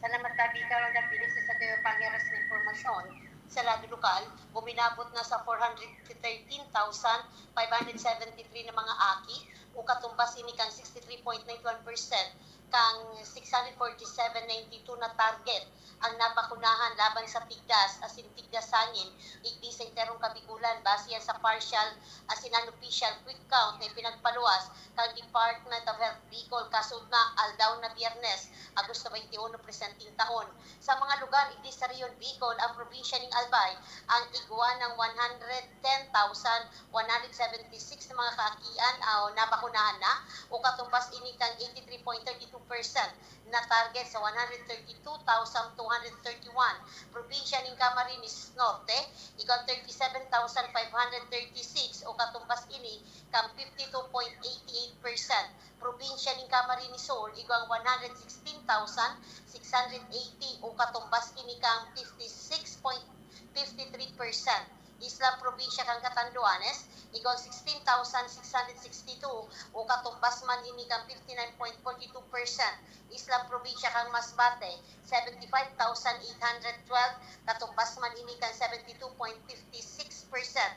Salamat, Tabi. Karondang, bilis sa tayo pangyaras na impormasyon. Sa lado lokal, uminabot na sa four hundred thirteen thousand five hundred seventy-three na mga aki, o katumbas ini kan sixty-three point nine one percent kan six hundred forty-seven ninety-two na target ang nabakunahan laban sa tigdas asin tigdas sangin, igdi sa enterong Kabikulan, base yan sa partial asin unofficial quick count na ipinagpaluwas kan Department of Health Bicol kasugna aldaw na Biyernes, Agosto twenty-one, presenteng taon. Sa mga lugar igdi sa Rehiyon Bicol, ang probinsya ning Albay ang igwa ng one hundred ten thousand one hundred seventy-six na mga kaakian o nabakunahan na, o katumbas ini kan eighty-three point thirty two percent na target sa one hundred thirty-two thousand two hundred thirty-one. Probinsya ning Camarines Norte, igwa thirty-seven thousand five hundred thirty-six, o katumbas ini kan fifty-two point eighty-eight percent. Probinsya ning Camarines Sur, igwa one hundred sixteen thousand six hundred eighty, o katumbas ini kan fifty-six point fifty-three percent. Isla Probinsya kan Catanduanes, igwa sixteen thousand six hundred sixty-two, o katumbas man ini kan fifty-nine point forty-two percent. Isla Probinsya kan Masbate, seventy-five thousand eight hundred twelve, katumbas man ini kan seventy-two point fifty-six percent.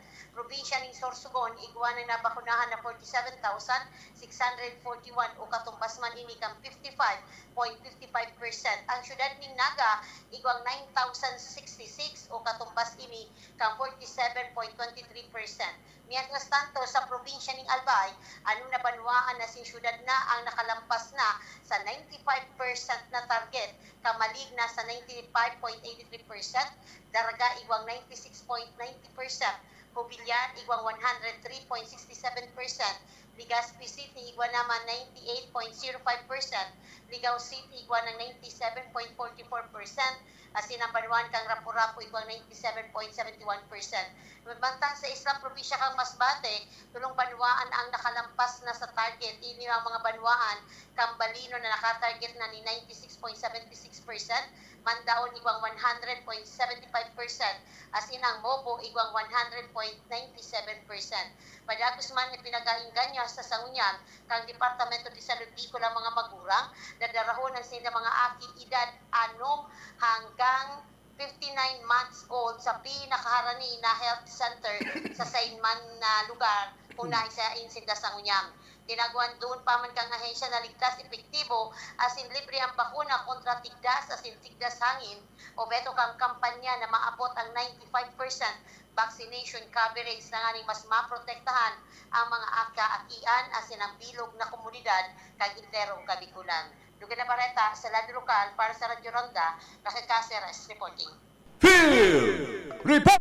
Probinsya ning Sorsogon, igwa na nabakunahan na forty-seven thousand six hundred forty-one o katumbas man ini kan fifty-five point fifty-five percent. Ang siyudad ning Naga, igwang nine thousand sixty-six o katumbas ini kan forty-seven point twenty-three percent. Mientras tanto, sa probinsya ning Albay, ano na banwaan na sin siyudad na ang nakalampas na sa ninety-five percent na target, Camalig na sa ninety-five point eighty-three percent, Daraga igwang ninety-six point ninety percent, Jubilar igwang one hundred three point sixty-seven percent, Legazpi City igwa naman ninety-eight point zero five percent, Ligao City igwa ng ninety-seven point forty-four percent, asin ang banwaan kan Rapu-Rapu igwang ninety-seven point seventy-one percent. Mantang sa islang probinsya kan Masbate, tolong banwaan ang nakalampas na sa target. Ini ang mga banwaan kan Balino na nakatarget na nin ninety-six point seventy-six percent, Mandaon igwang one hundred point seventy-five percent, asin ang Mobo igwang one hundred point ninety-seven percent. Padagos man ipinag-aengganyo sa sangunyan kan Departamento de Salud Bicol ang mga magurang na darahon an saindang mga aki edad anom hanggang fifty-nine months old sa pinakaharani na health center sa sain man na lugar kung naisain sinda sa ngunyan. Tinagwan duon pa man kan ahensya na ligtas, epektibo asin libre ang bakuna kontra tigdas asin tigdas hangin, obheto kan kampanya na maabot ang ninety-five percent vaccination coverage, tanganing mas maprotektahan ang mga kaakian asin ang bilog na komunidad kan enterong Kabikulan. Dugang na bareta sa lado lokal para sa Radyo Ronda, Raquel Caceres reporting. Field Report!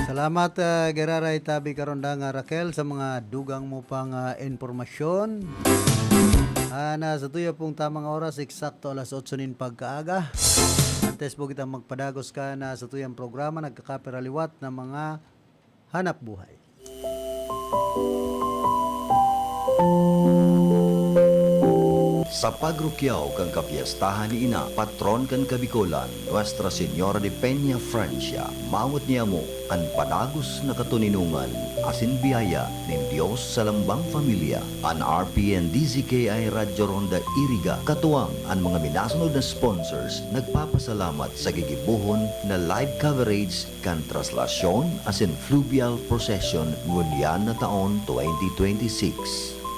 Salamat, ah, Giraray Tabi Karonda nga Raquel, sa mga dugang mo pang, ah, impormasyon. Ah, na sa tuya pong tamang oras, eksakto alas otso nin pagkaaga. Antes po kitang magpadagos ka na sa tuyang programa, nagkakapiraliwat na mga hanap buhay. Sa pagrukyaw kan kapyestahan ni Ina, patron kan Kabikolan, Nuestra Señora de Peña Francia, mawot niamo an padagos na katoninongan asin biyaya nin Dios sa lambang pamilya. An R P N D Z K I Radyo Ronda Iriga, katuwang an mga minasunod na sponsors, nagpapasalamat sa gigibohon na live coverage kan traslasyon asin fluvial procession ngunyan na taon twenty twenty-six.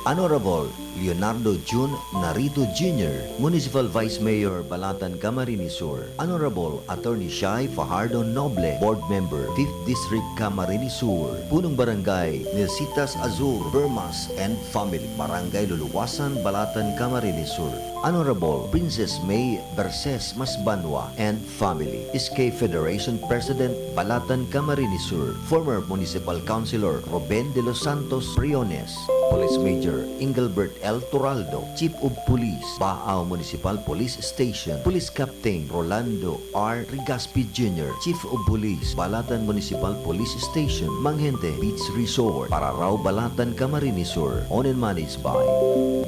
Honorable Leonardo Jun Narito Junior, Municipal Vice Mayor, Balatan, Camarines Sur. Honorable Attorney Shai Fajardo Noble, Board Member, Fifth District, Camarines Sur. Punong Barangay Nilsitas Azul Bermas and family, Barangay Luluwasan, Balatan, Camarines Sur. Honorable Princess May Berses Masbanwa and family, S K Federation President, Balatan, Camarines Sur, former Municipal Councilor Ruben de los Santos Briones, Police Major Engelbert L. Turaldo, Chief of Police, Baao Municipal Police Station, Police Captain Rolando R. Rigaspi Junior, Chief of Police, Balatan Municipal Police Station, Manghente Beach Resort, Pararao, Balatan, Camarines Sur, owned and managed by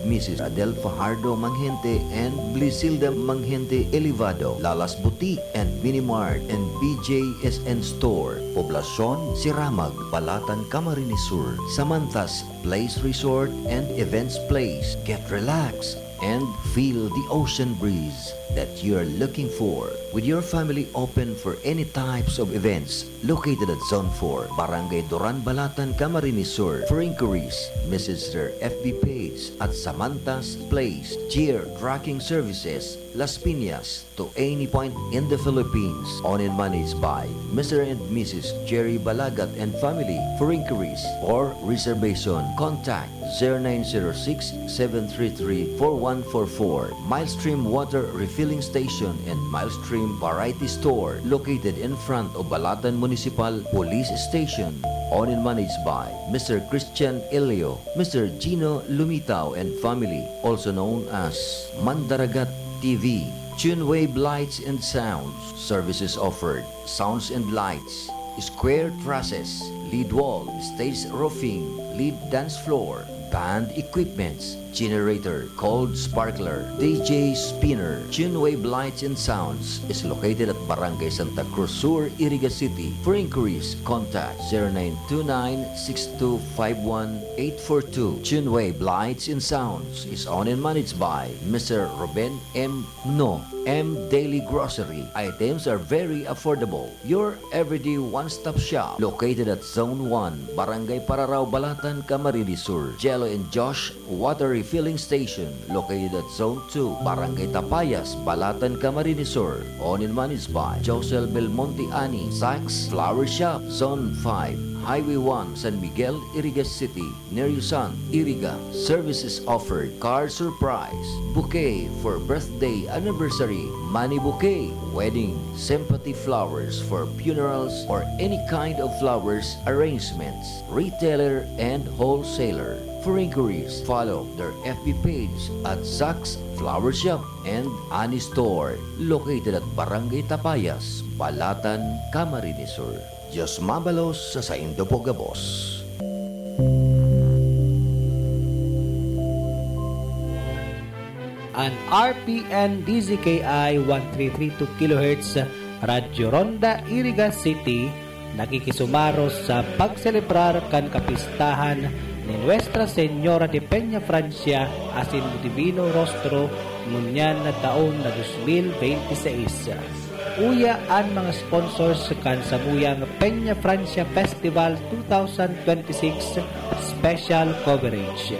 Missus Adel Fajardo Manghente and Blisilda Manghente Elevado, Lalas Boutique and Mini Mart and B J S N Store, Poblacion, Siramag, Balatan, Camarines Sur, Samantas Place Resort and Events Place. Get relaxed and feel the ocean breeze that you're looking for. With your family open for any types of events, located at Zone four, Barangay Duran, Balatan, Camarines Sur. For inquiries, message their F B page at Samantas Place, Cheer Trucking Services, Las Piñas, to any point in the Philippines. Owned and managed by Mister and Missus Jerry Balagat and family. For inquiries or reservation, contact zero nine zero six, seven three three, four one four four. Milestream Water Refilling Station and Milestream Variety Store, located in front of Balatan Municipal Police Station. Owned and managed by Mister Christian Elio, Mister Gino Lumitaw and family, also known as Mandaragat T V. Tunewave Lights and Sounds, services offered, sounds and lights, square trusses, lead wall, stage roofing, lead dance floor, band equipments, generator, cold sparkler, D J spinner. Tunewave Lights and Sounds is located at Barangay Santa Cruz Sur, Iriga City. For inquiries, contact zero nine two nine six two five one eight four two. Tunewave Lights and Sounds is owned and managed by Mister Ruben M. No, M Daily Grocery. Items are very affordable. Your everyday one-stop shop, located at Zone one, Barangay Pararao, Balatan, Camarines Sur. Jello and Josh Water Refilling Station, located at Zone two, Barangay Tapayas, Balatan, Camarines Sur. Owned and managed by Josel Belmonte Ani, Saks Flower Shop, Zone five, Highway one, San Miguel, Iriga City. Neryosan, Iriga. Services offered: card surprise, bouquet for birthday, anniversary, money bouquet, wedding, sympathy flowers for funerals or any kind of flowers arrangements, retailer and wholesaler. For inquiries, follow their F B page at Saks Flower Shop and Ani Store, located at Barangay Tapayas, Balatan, Camarines Sur. Dios mabalos sa saindo po gabos. An R P N D Z K I one three three two kilohertz, Radyo Ronda, Iriga City, nakikisumaros sa pagselebrar kan kapistahan ni Nuestra Señora de Peña Francia asin Divino Rostro ngunyan na taon na dos mil bente seis. Uya an mga sponsors kan samuyang Peña Francia Festival two thousand twenty-six Special Coverage: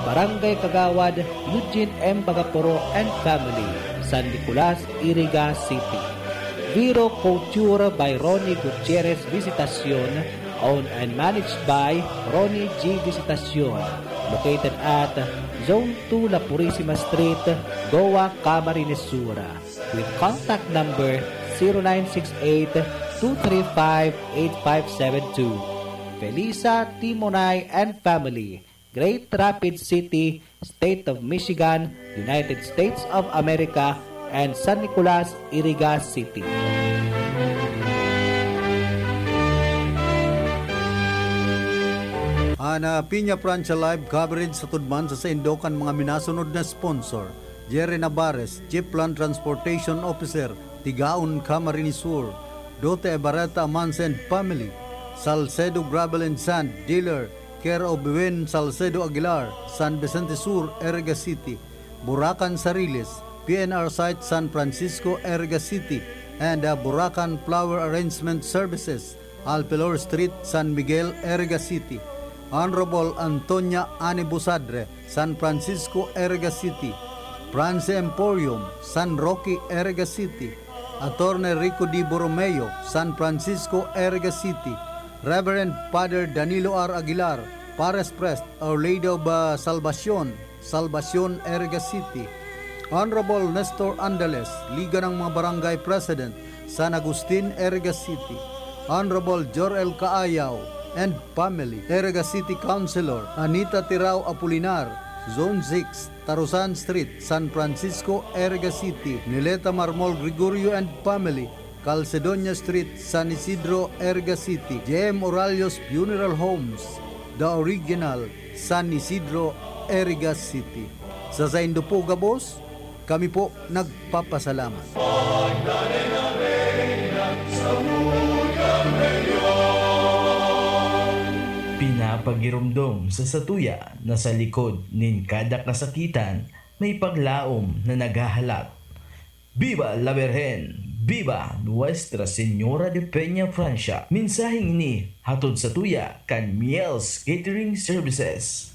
Barangay Kagawad Eugene M. Bagaporo and family, San Nicolas, Iriga City. Viro Couture by Ronnie Gutierrez Visitacion, owned and managed by Ronnie G Visitacion, located at Zone two La Purisima Street, Goa, Camarines Sur, with contact number zero nine six eight two three five eight five seven two. Felisa Timonay and family, Great Rapids City, State of Michigan, United States of America, and San Nicolas, Iriga City. An, ah, Piña Francia Live Coverage sa tudman sa saindo kan mga minasunod na sponsor: Jerry Navarez, Chief Land Transportation Officer, Tigaon, Camarines Sur; Dote Ebareta Amanse and family, Salcedo Gravel and Sand Dealer, care of Wen Salcedo Aguilar, San Vicente Sur, Iriga City; Burakan Sariles, P N R Site San Francisco, Iriga City, and, ah, Burakan Flower Arrangement Services, Alpilor Street, San Miguel, Iriga City; Honorable Antonia Ani Busadre, San Francisco, Iriga City; France Emporium, San Roque, Iriga City; Attorney Rico D. Borromeo, San Francisco, Iriga City; Reverend Father Danilo R. Aguilar, Pares Pres, Our Lady of, ah, Salvacion, Salvacion, Iriga City; Honorable Nestor Andales, Liga ng mga Barangay President, San Agustin, Iriga City; Honorable Jor-el Caayaw and family, Iriga City Councilor; Anita Tirao Apolinar, Zone six, Tarusan Street, San Francisco, Iriga City; Nileta Marmol Gregorio and family, Calcedonia Street, San Isidro, Iriga City; J M Oralios Funeral Homes, The Original, San Isidro, Iriga City. Sa saindo po gabos, kami po nagpapasalamat. Pinapagiromdom sa satuya na sa likod nin kada kasakitan, may paglaom na naghahalat. Viva la Virgen! Viva Nuestra Señora de Peña Francia! Mensaheng ini hatod satuya kan Miel's Catering Services.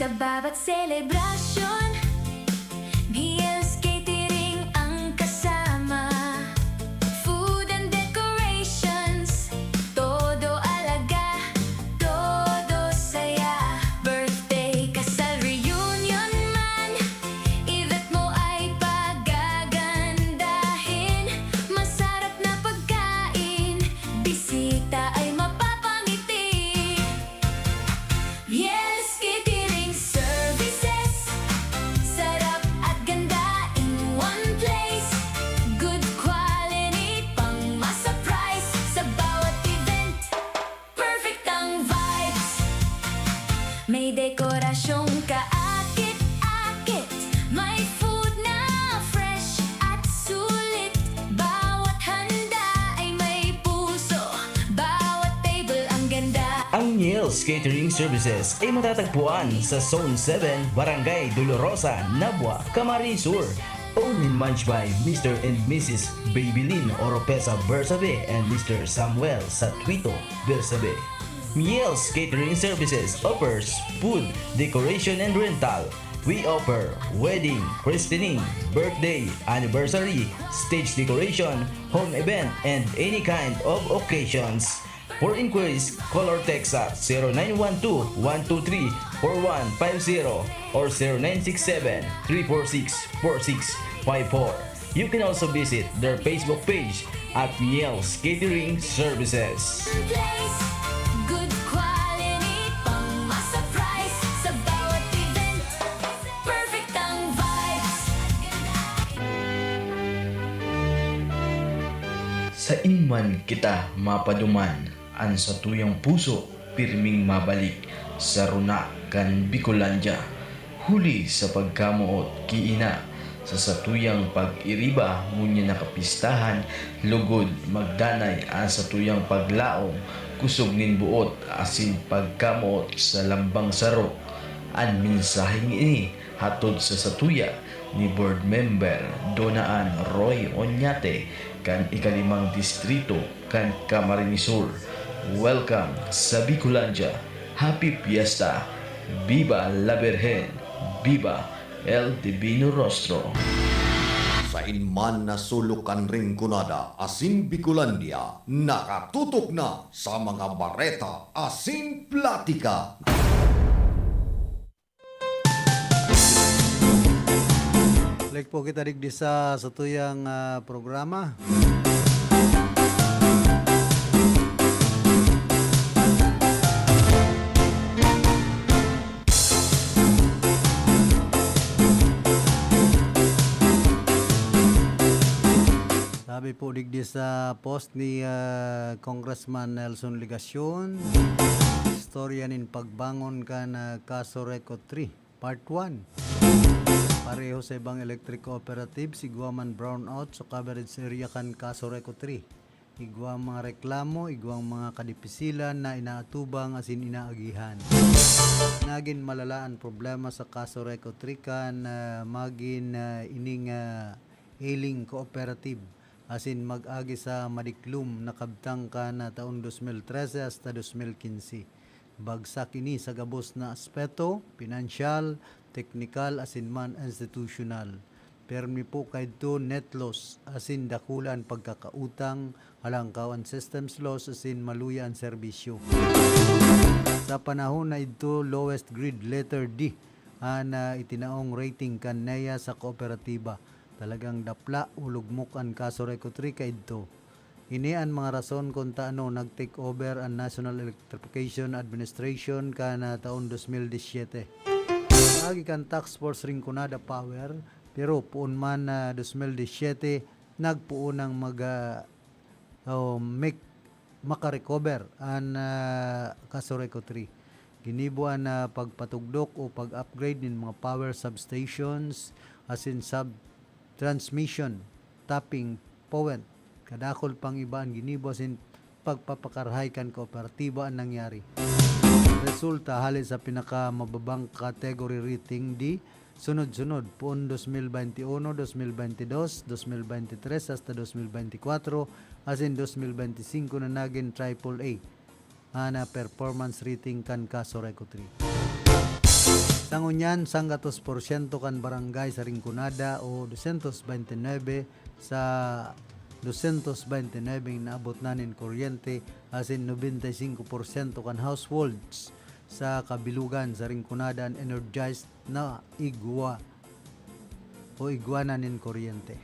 Sa bawat selebrasyon, Miel's Catering ang kasama. Food and decorations, todo alaga, todo saya. Birthday, kasal, reunion man, event mo ay pagagandahin. Masarap na pagkain, Catering Services ay matatagpuan sa Zone seven, Barangay Dolorosa, Nabua, Camarines Sur. Owned and managed by Mister and Missus Babylin Oropesa Bersabe and Mister Samuel Satuito Bersabe. Miel's Catering Services offers food, decoration, and rental. We offer wedding, christening, birthday, anniversary, stage decoration, home event, and any kind of occasions. For inquiries, call or text at zero nine one two, one two three, four one five zero or zero nine six seven, three four six, four six five four. You can also visit their Facebook page at Miel's Catering Services. Place, good quality, pang masa price. Sa bawat event, perfect ang vibes. Sain man kita mapaduman, an satuyang puso pirming mabalik sa runa kan Bicolandia. Huli sa pagkamoot ki ina, sa satuyang pag-iriba ngunyan na kapistahan, lugod magdanay an satuyang paglaom, kusog nin buot asin pagkamoot sa lambang saro. An mensaheng ini hatod sa satuya ni Board Member Dona Ann Roy Oñate kan ikalimang distrito kan Camarines Sur. Welcome sa Bicolandia! Happy Fiesta! Viva la Virgen! Viva el Divino Rostro! Sain man na sulok kan Rinconada asin Bicolandia, nakatutok na sa mga bareta asin platika. Balik po kita digdi sa satuyang, ah, programa. Sabi po digdi sa post ni, ah, Congressman Nelson Legacion, istorya nin pagbangon kan, ah, Casureco three. Part one. Pareho sa ibang electric cooperatives, igwa man brownout sa coverage area kan Casureco three. Igwang mga reklamo, igwang mga kadipisilan na inaatubang asin inaagihan. Nagin malala an problema sa Casureco three kan, ah, magin, ah, ining, ah, ailing cooperative. Asin mag-agi sa madiklom na kabtang kan, ah, taon dos mil trese hasta dos mil kinse. Bagsak ini sa gabos na aspeto, pinansyal, teknikal, asin man institusyonal. Permi po kaidto net loss, asin dakula an pagkakautang, halangkaw an systems loss, asin maluya an serbisyo. Sa panahon na idto, lowest grade letter D an, ah, itinaong rating kan NEA sa kooperatiba. Talagang dapla o lugmok an Casureco three kaidto. Ini an mga rason kun taano nag-take over an National Electrification Administration kan, ah, taon dos mil disyete. Agi kan Task Force Rinconada Power, pero poon man na dos mil disyete, nagpoon nang mag, ah, o make, makarecover an, ah, Casureco three. Ginibo an, ah, pagpatugdok o pag-upgrade nin mga power substations, asin sub-, transmission, tapping point. Kadakul pang iba an ginibo asin pagpapakarahay kan kooperatiba an nangyari. Resulta, hale sa pinakamababang category rating D, sunod-sunod, poon dos mil baynte uno, dos mil baynte dos, dos mil baynte tres hasta dos mil baynte kwatro, asin dos mil baynte singko na nagin triple A. Ana performance rating kan Casureco three. Sa ngunyan, sanggatos porsyento kan barangay sa Rinconada o dosyentos baynte nuebe sa dosyentos baynte nuebe naabot na nin kuryente, asin nobenta y singko porsyento kan households sa kabilugan sa Rinconada an energized na igwa o igwa na nin kuryente.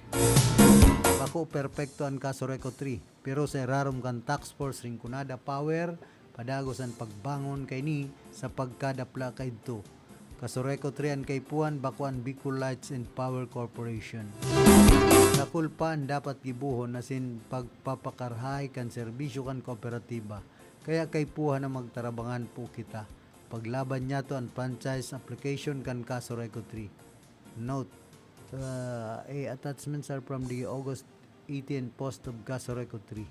Bako perpekto an Casureco three. Pero sa irarom kan Task Force Rinconada Power, padagos an pagbangon kaini sa pagkadapla kaidto. Casureco three an kaipuhan, bako an Bicol Lights and Power Corporation. Dakul pa an dapat gibohon asin pagpapakarahay kan serbisyo kan kooperatiba. Kaya kaipuhan na magtarabangan po kita. Paglaban niyato an franchise application kan Casureco three. Note, uh, a attachments are from the August eighteen post of Casureco three.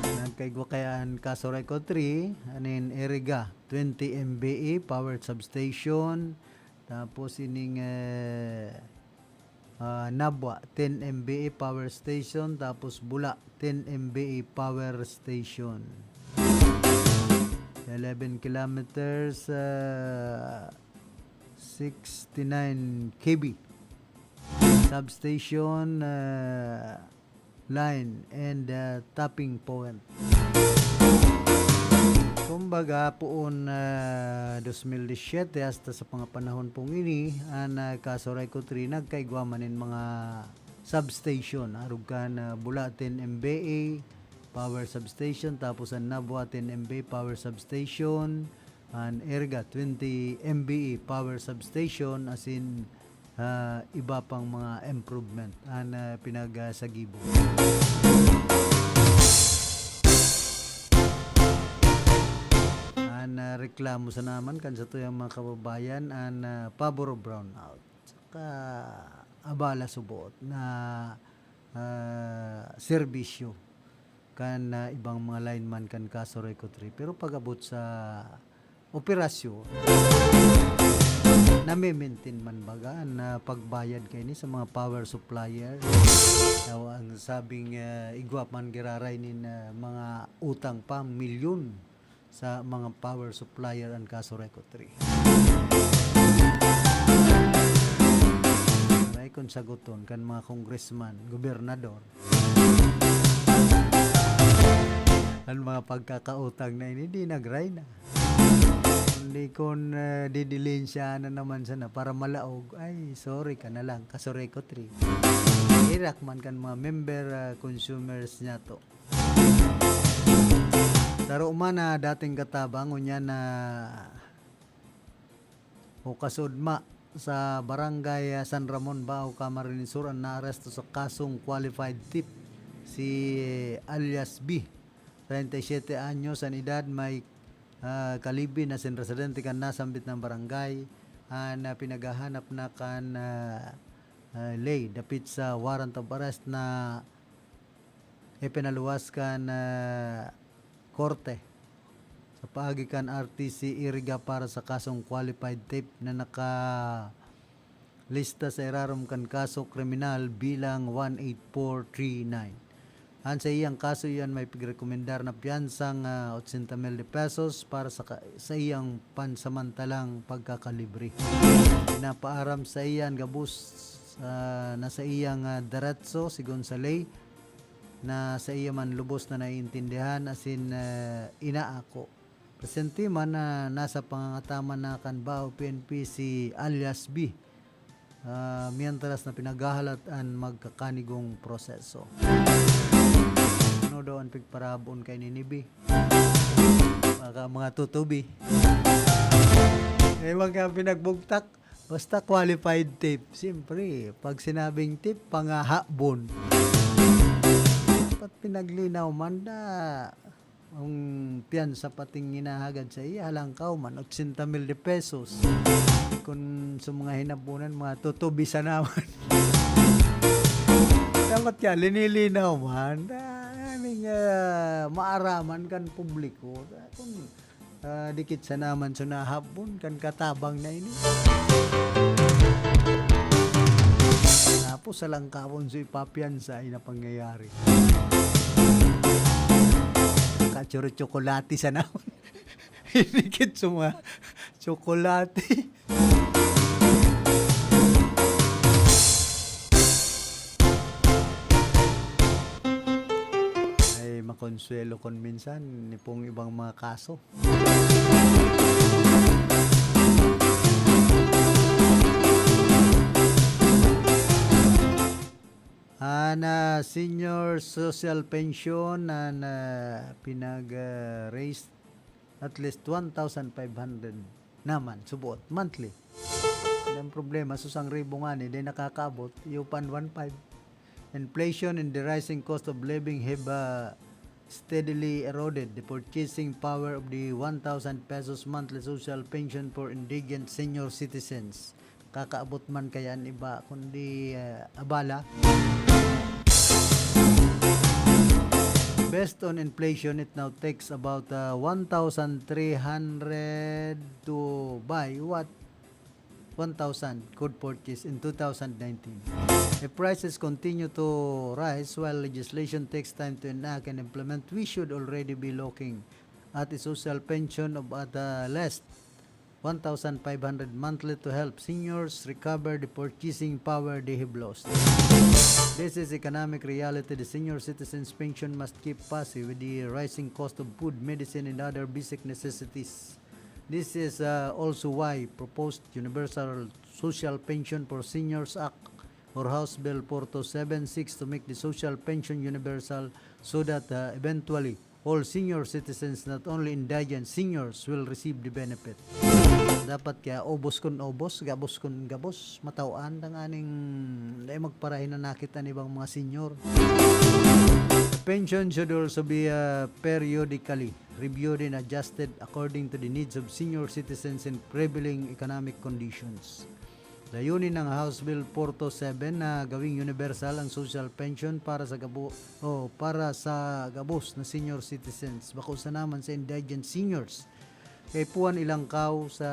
Nag-, Kaigwa kaya an Casureco three, anin Iriga, twenty M V A power substation, tapos ining, eh, ah, Nabua, ten M V A power station, tapos Bula, ten M V A power station. Eleven kilometers, ah, sixty-nine K V. Substation, ah, line and, ah, tapping point. Kumbaga, poon, ah, dos mil disiyete hasta sa mga panahon pong ini, an, ah, Casureco three nagkaigwa man nin mga substation. Arog kan, ah, Bula ten M V A power substation, tapos an Nabua ten M V A power substation, an Iriga twenty M V A power substation, asin, ah, iba pang mga improvement an, ah, pinagsagibo. An, ah, reklamo sana man kan satuyang mga kababayan, an, ah, pabor o brownout. Saka abala subot na, ah, serbisyo kan, ah, ibang mga lineman kan Casureco three. Pero pag-abot sa operasyon, name-maintain man baga na pagbayad kaini sa mga power supplier. Now, ang sabing, ah, igwa man giraray nin, ah, mga utang pa, milyon sa mga power supplier an Casureco three. Aray, kung saguton kan mga congressman, gobernador, an mga pagkakautang na ini, di nagray na. Kundi kun, eh, didilihensyahan na naman sana para malaog, ay, sorry ka na lang, Casureco three. Irak man kan mga member, ah, consumers niya to. Saro man na dating katabang, ngunyan na o kasudma sa Barangay, ah, San Ramon, Bao, Camarines Sur, an naaresto sa kasong qualified thief, si alias B, treinta y siete anyos an edad, may, ah, kalibi na sin residente kan nasambit na barangay, an, ah, pinaghahanap na kan, ah, ah, ley dapit sa warrant of arrest na ipinaluwas kan, ah, korte sa paagi kan R T C Iriga para sa kasong qualified thief na nakalista sa irarom kan kaso kriminal bilang one eight four three nine. An sa iyang kaso iyan may pigrekomendar na piyansang, ah, otsenta mil de pesos para sa ka-, sa iyang pansamantalang pagkakalibre. Pinapaaram sa iyan gabos, ah, na sa iyang, ah, deretso, sigon sa ley, na sa iya man lubos na naiintindihan asin, eh, inaako. Presente man na nasa pangangataman na kan Bao P N P si alias B, ah, mientras na pinaghahalat an magkakanigong proseso. Ano daw an pigparabon kay ni B? Baka mga tutubi. Eh, mga pinagbugtak. Basta qualified thief. Siyempre, pag sinabing thief, pangahabon. Dapat pinaglinaw man na ang piyansa pating hinahagad sa iya, halangkaw man, otsenta mil de pesos. Kung sa mga hinabunan, mga tutubi sana man. Dapat yan, linilinaw man. Ah, I mean, ah, maaraman kan publiko. Kung Ah, dikit sana man sa nahabon kan katabang na ini. Tapos, salangkawon sa ipapiyansa, ay na pangyayari. Kachoro-tsokolate sana man. Dikit sa mga tsokolate. Ay, makonsuelo kon minsan, ni pong ibang mga kaso. An, ah, senior social pension na, na pinag, ah, raise at least one thousand five hundred naman, subuot, monthly. Ang problema, susang ribo ngani, di nakakaabot, iyo pan one five. Inflation and the rising cost of living have, uh, steadily eroded the purchasing power of the one thousand pesos monthly social pension for indigent senior citizens. Kakaabot man kaya an iba, kundi, uh, abala. Based on inflation, it now takes about, uh, one thousand three hundred to buy what one thousand could purchase in two thousand nineteen. If prices continue to rise while legislation takes time to enact and implement, we should already be looking at a social pension of at the least one thousand five hundred monthly to help seniors recover the purchasing power they have lost. This is economic reality. The senior citizens' pension must keep pace with the rising cost of food, medicine, and other basic necessities. This is, uh, also why proposed Universal Social Pension for Seniors Act or House Bill four two seven seeks to make the social pension universal so that, uh, eventually all senior citizens, not only indigent seniors, will receive the benefit. Dapat kaya ubos kun ubos, gabos kun gabos, matawan tanganing dai magparahinanakit an ibang mga senior. Pension should also be, uh, periodically reviewed and adjusted according to the needs of senior citizens and prevailing economic conditions. Layunin ng House Bill four two seven na gawing universal ang social pension para sa gabo-, o para sa gabos na senior citizens, bako sana man sa indigent seniors. Kaipuhan ilangkaw sa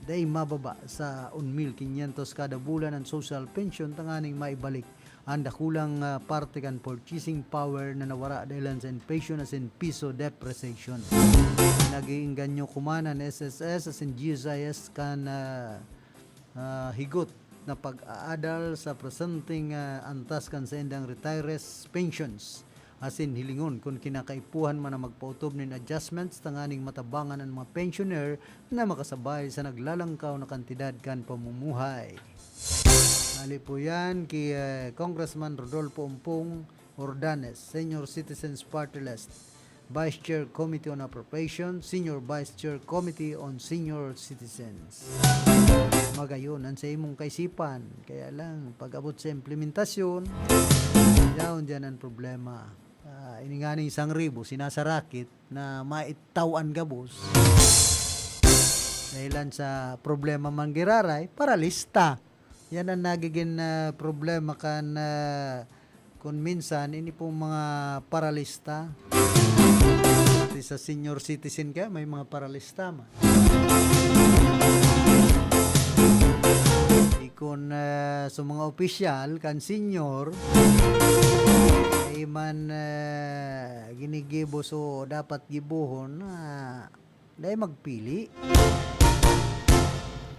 dai mababa sa un mil quinientos kada bulan ang social pension tanganing maibalik ang dakulang, ah, parte kan purchasing power na nawara dahilan sa inflation asin piso depreciation. Nag-iingganyo kuman an S S S asin G S I S kan, ah, ah, higot na pag-aadal sa presenteng, ah, antas kan saindang retires pensions, asin hilingon kun kinakaipuhan man na magpaotob nin adjustments tanganing matabangan an mga pensioner na makasabay sa naglalangkaw na kantidad kan pamumuhay. Hali po yan ki, eh, Congressman Rodolfo Ompong Ordanes, Senior Citizens Party List, Vice Chair Committee on Appropriation, Senior Vice Chair Committee on Senior Citizens. Magayon an sa imong kaisipan, kaya lang pag-abot sa implementasyon, yaon diyan ang problema. Ah, ini nga ning isang ribo, sinasarakit na maitawan gabos. Dahilan sa problema man giraray, paralista. Yan ang nagiging, ah, problema kan, ah, kun minsan, ini pong mga paralista. Pati sa senior citizen kaya, may mga paralista man. Di kun, ah, sa mga opisyal, kan senior, ay man, ah, ginigibo, so dapat gibohon na dai magpili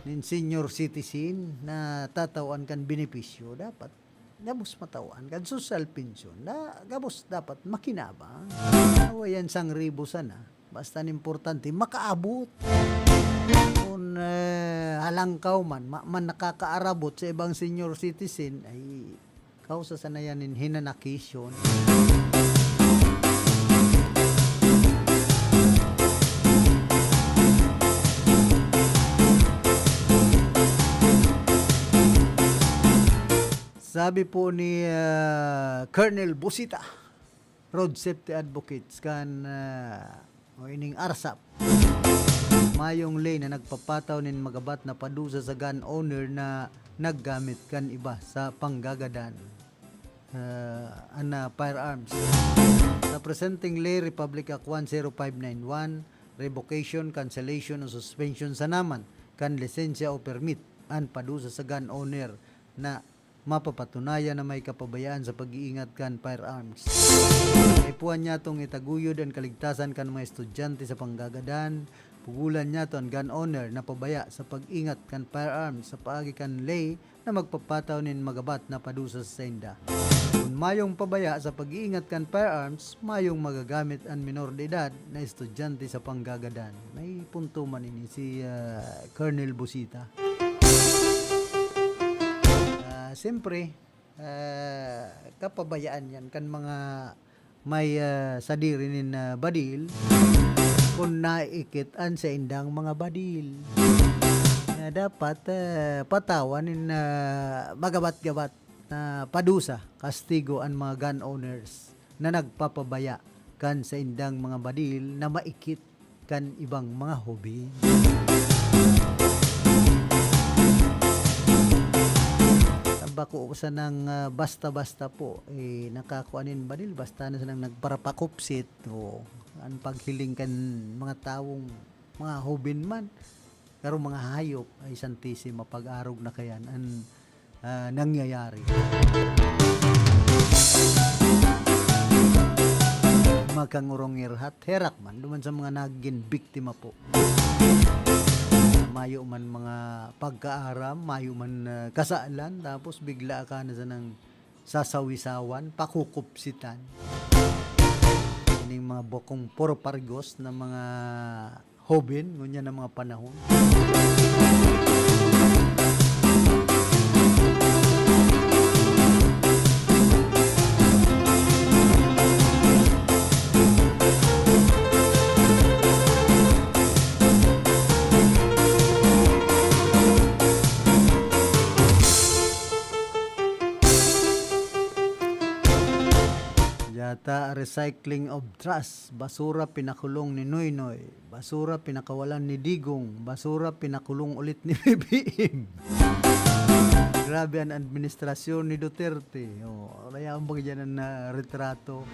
nin senior citizen na tatawan kan benepisyo, dapat gabos matawan kan social pension na gabos dapat makinabang. Awa yan sang ribo sana. Basta an importante, makaabot. Kun, eh, halangkaw man, ma-, man nakakaarabot sa ibang senior citizen, ay, kausa sana yan nin hinanakisyon. Sabi po ni, ah, Colonel Busita, road safety advocates kan, ah, o ining arsap, mayong ley na nagpapataw nin magabat na padusa sa gun owner na naggamit kan iba sa panggagadan, ah, an, ah, firearms. Sa presenteng ley, Republic Act one zero five nine one, revocation, cancellation o suspension sana man kan lisensya o permit an padusa sa gun owner na mapapatunayan na may kapabayaan sa pag-iingat kan firearms. Kaipuhan niyatong itaguyod an kaligtasan kan mga estudyante sa panggagadan, pugolan niyato an gun owner na pabaya sa pag-ingat kan firearms sa paagi kan ley na magpapataw nin magabat na padusa sa sainda. Kun mayong pabaya sa pag-iingat kan firearms, mayong magagamit an minor de edad na estudyante sa panggagadan. May punto man ini si, ah, Colonel Busita. Ah, siyempre, ah, kapabayaan yan kan mga may, ah, sadiri nin, ah, badil kun naikit an saindang mga badil. Na dapat, ah, patawan nin, ah, magabat-gabat na padusa, kastigo an mga gun owners na nagpapabaya kan saindang mga badil na maikit kan ibang mga hoben. Pako sanang, ah, basta-basta po, eh, nakakuan nin badil, basta na sanang nagparapakupsit, o an paghiling kan mga tawong, mga hoben man, karong mga hayop, ay Santisima, pag-arog na kayan an, ah, nangyayari. Makangurong irhat, herak man, duman sa mga nagin biktima po. Mayo man mga pagkaaram, mayo man, ah, kasalan, tapos bigla ka na sanang sasawisawan, pakukupsitan. Ining mga bukong puro parigos na mga hoben, ngunyan na mga panahon. Yata, recycling of trash. Basura pinakulong ni Noynoy. Basura pinakawalan ni Digong. Basura pinakulong ulit ni B B M. Grabe an administrasyon ni Duterte. Oh, kaya ang bagay dyan ang, ah, retrato.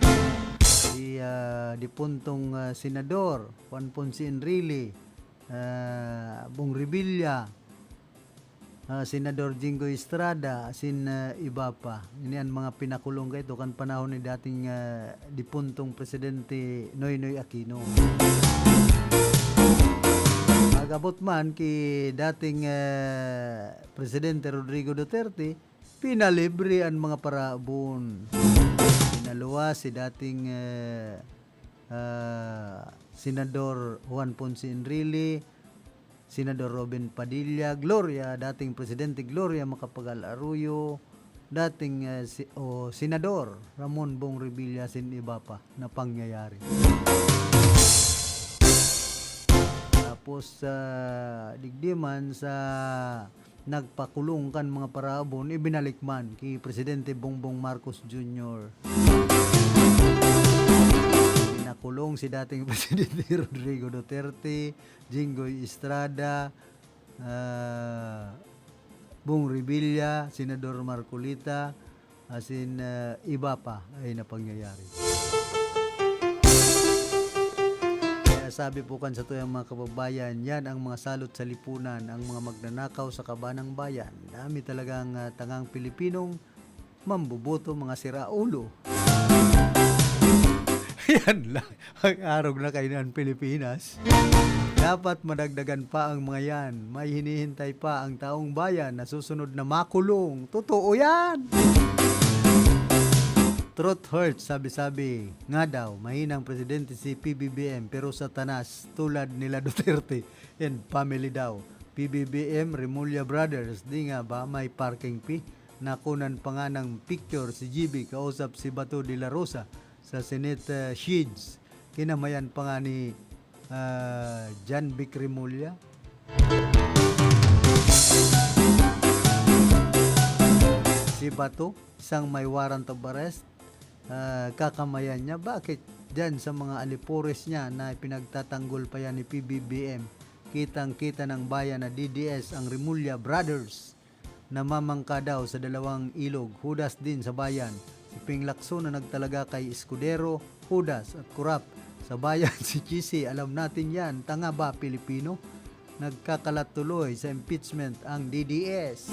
Si, ah, dipuntong, ah, senador, Juan Ponce Enrile, ah, Bong Revilla, ah, Senador Jinggoy Estrada, asin, ah, iba pa. Ini an mga pinakulong kaito kan panahon ni dating, ah, dipuntong Presidente Noynoy Aquino. Pag-abot man ki dating, ah, Presidente Rodrigo Duterte, pinalibre an mga parahabon. Pinaluwas si dating, ah, ah, Senador Juan Ponce Enrile, Senador Robin Padilla, Gloria, dating Presidente Gloria Macapagal Arroyo, dating, eh, si, o Senador Ramon Bong Revilla, asin iba pa na pangyayari. Tapos, ah, digdi man sa nagpakulong kan mga parahabon, ibinalik man ki Presidente Bongbong Marcos Junior. Pinakulong si dating Presidente Rodrigo Duterte, Jinggoy Estrada, ah, Bong Revilla, Senador Marcoleta, asin, ah, iba pa ay napangyayari. Kaya sabi po kan satuyang mga kababayan, yan ang mga salot sa lipunan, ang mga magnanakaw sa kaban ng bayan. Dami talagang, ah, tangang Pilipinong mamboboto, mga sira ulo. Yan lang. Ang arog na kainan Pilipinas. Dapat madagdagan pa ang mga yan. May hinihintay pa ang taong bayan na susunod na makulong. Totoo yan! Truth hurts, sabi-sabi nga daw, mahinang presidente si P B B M, pero satanas tulad nila Duterte and family daw. P B B M, Remulla Brothers, di nga ba may parking fee? Nakunan pa nga ng picture si G B kausap si Bato de la Rosa sa Senate, ah, Shades. Kinamayan pa nga ni, ah, John Vic Remulla. Si Bato, isang may warrant of arrest, ah, kakamayan niya. Bakit diyan sa mga alipores niya na ipinagtatanggol pa yan ni P B B M? Kitang-kita ng bayan na D D S ang Remulla Brothers. Namamangka daw sa dalawang ilog, hudas din sa bayan. Si Ping Lacson na nagtalaga kay Escudero, hudas at korap. Sa bayan si Chisi, alam natin yan, tanga ba Pilipino? Nagkakalat tuloy sa impeachment ang D D S.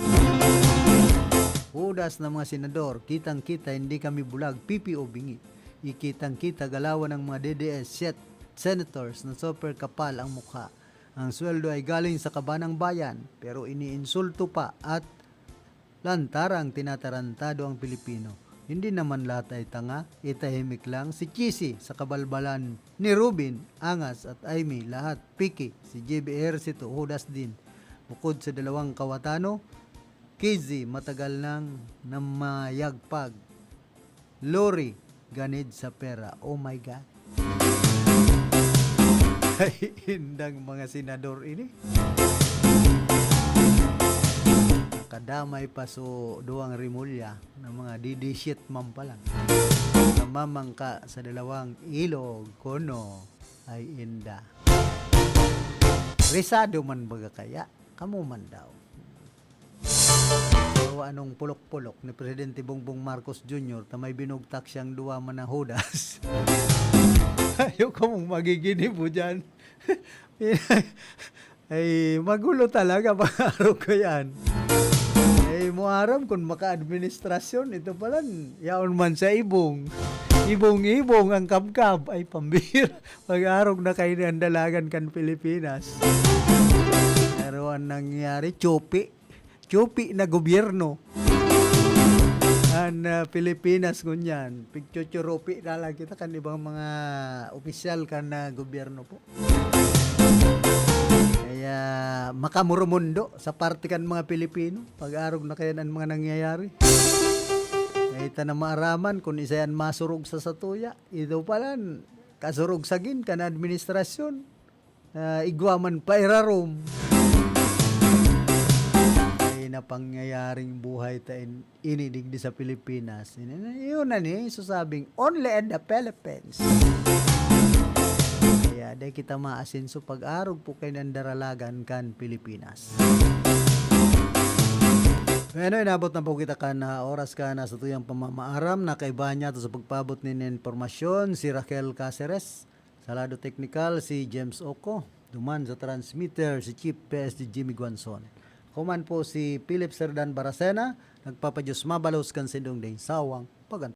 Hudas na mga senador, kitang-kita hindi kami bulag, P P O bingi. Ikitang-kita galawan ng mga D D S set-, senators na super kapal ang mukha. Ang sweldo ay galing sa kaban ng bayan, pero iniinsulto pa at lantarang tinatarantado ang Pilipino. Hindi naman lahat ay tanga, itahimik lang si Chisi sa kabalbalan ni Robin, Angas at Aimee, lahat piki, si J B Ejercito, hudas din. Bukod sa dalawang kawatano, K Z matagal nang namayagpag. Lori, ganid sa pera. Oh my God. Ay, indang mga senador ini. Kadamay pa so duwang Remulla na mga D D shit man pala. Namamangka sa dalawang ilog, kuno ay inda. Risado man baga kaya? Kamo man daw. Anong pulok-pulok ni Presidente Bongbong Marcos Junior ta may binugtak siyang duwa man na Judas? Ayaw ka mong magiginibo dyan. Ay, magulo talaga pag-arog ka yan. Ay, mo aram kung maka-administrasyon, ito pala, yaon man sa ibong. Ibong-ibong ang kabkab. Ay, pambira. Pag-arog na kayo ni ang dalagan kan Pilipinas. Pero ang nangyari, tsupi. Tsupi na gobyerno. Ang ah, Pilipinas, ngunyan. Pigchuchurupi na lang kita kan ibang mga opisyal kan ah, gobyerno po. Kaya makamurumundo sa parte kan mga Pilipino. Pag-arog na kayan ang mga nangyayari. Ay ta na maaraman kung isa yan masurog sa satuya. Ito pala, kasurog sagin kan administrasyon. Ah, igwa man pairarom. Ay na pangyayaring buhay ta in, ini digdi sa Pilipinas. Ini, yun na ni, susabing, "Only in the Philippines." Kaya di kita maasenso pag-arog po kayo ng daralagan kan Pilipinas. Bueno, inabot na po kita kan ah, oras kan ah, sa tuyang pamamaaram na kaibahan niya to sa pagpabot nin impormasyon si Raquel Caceres. Sa lado teknikal, si James Oco. Duman sa transmitter, si Chief P S D Jimmy Guanzon. Ako man po si Philip Serdan Baracena, nagpapadiyos mabalos kan sindong ding sawang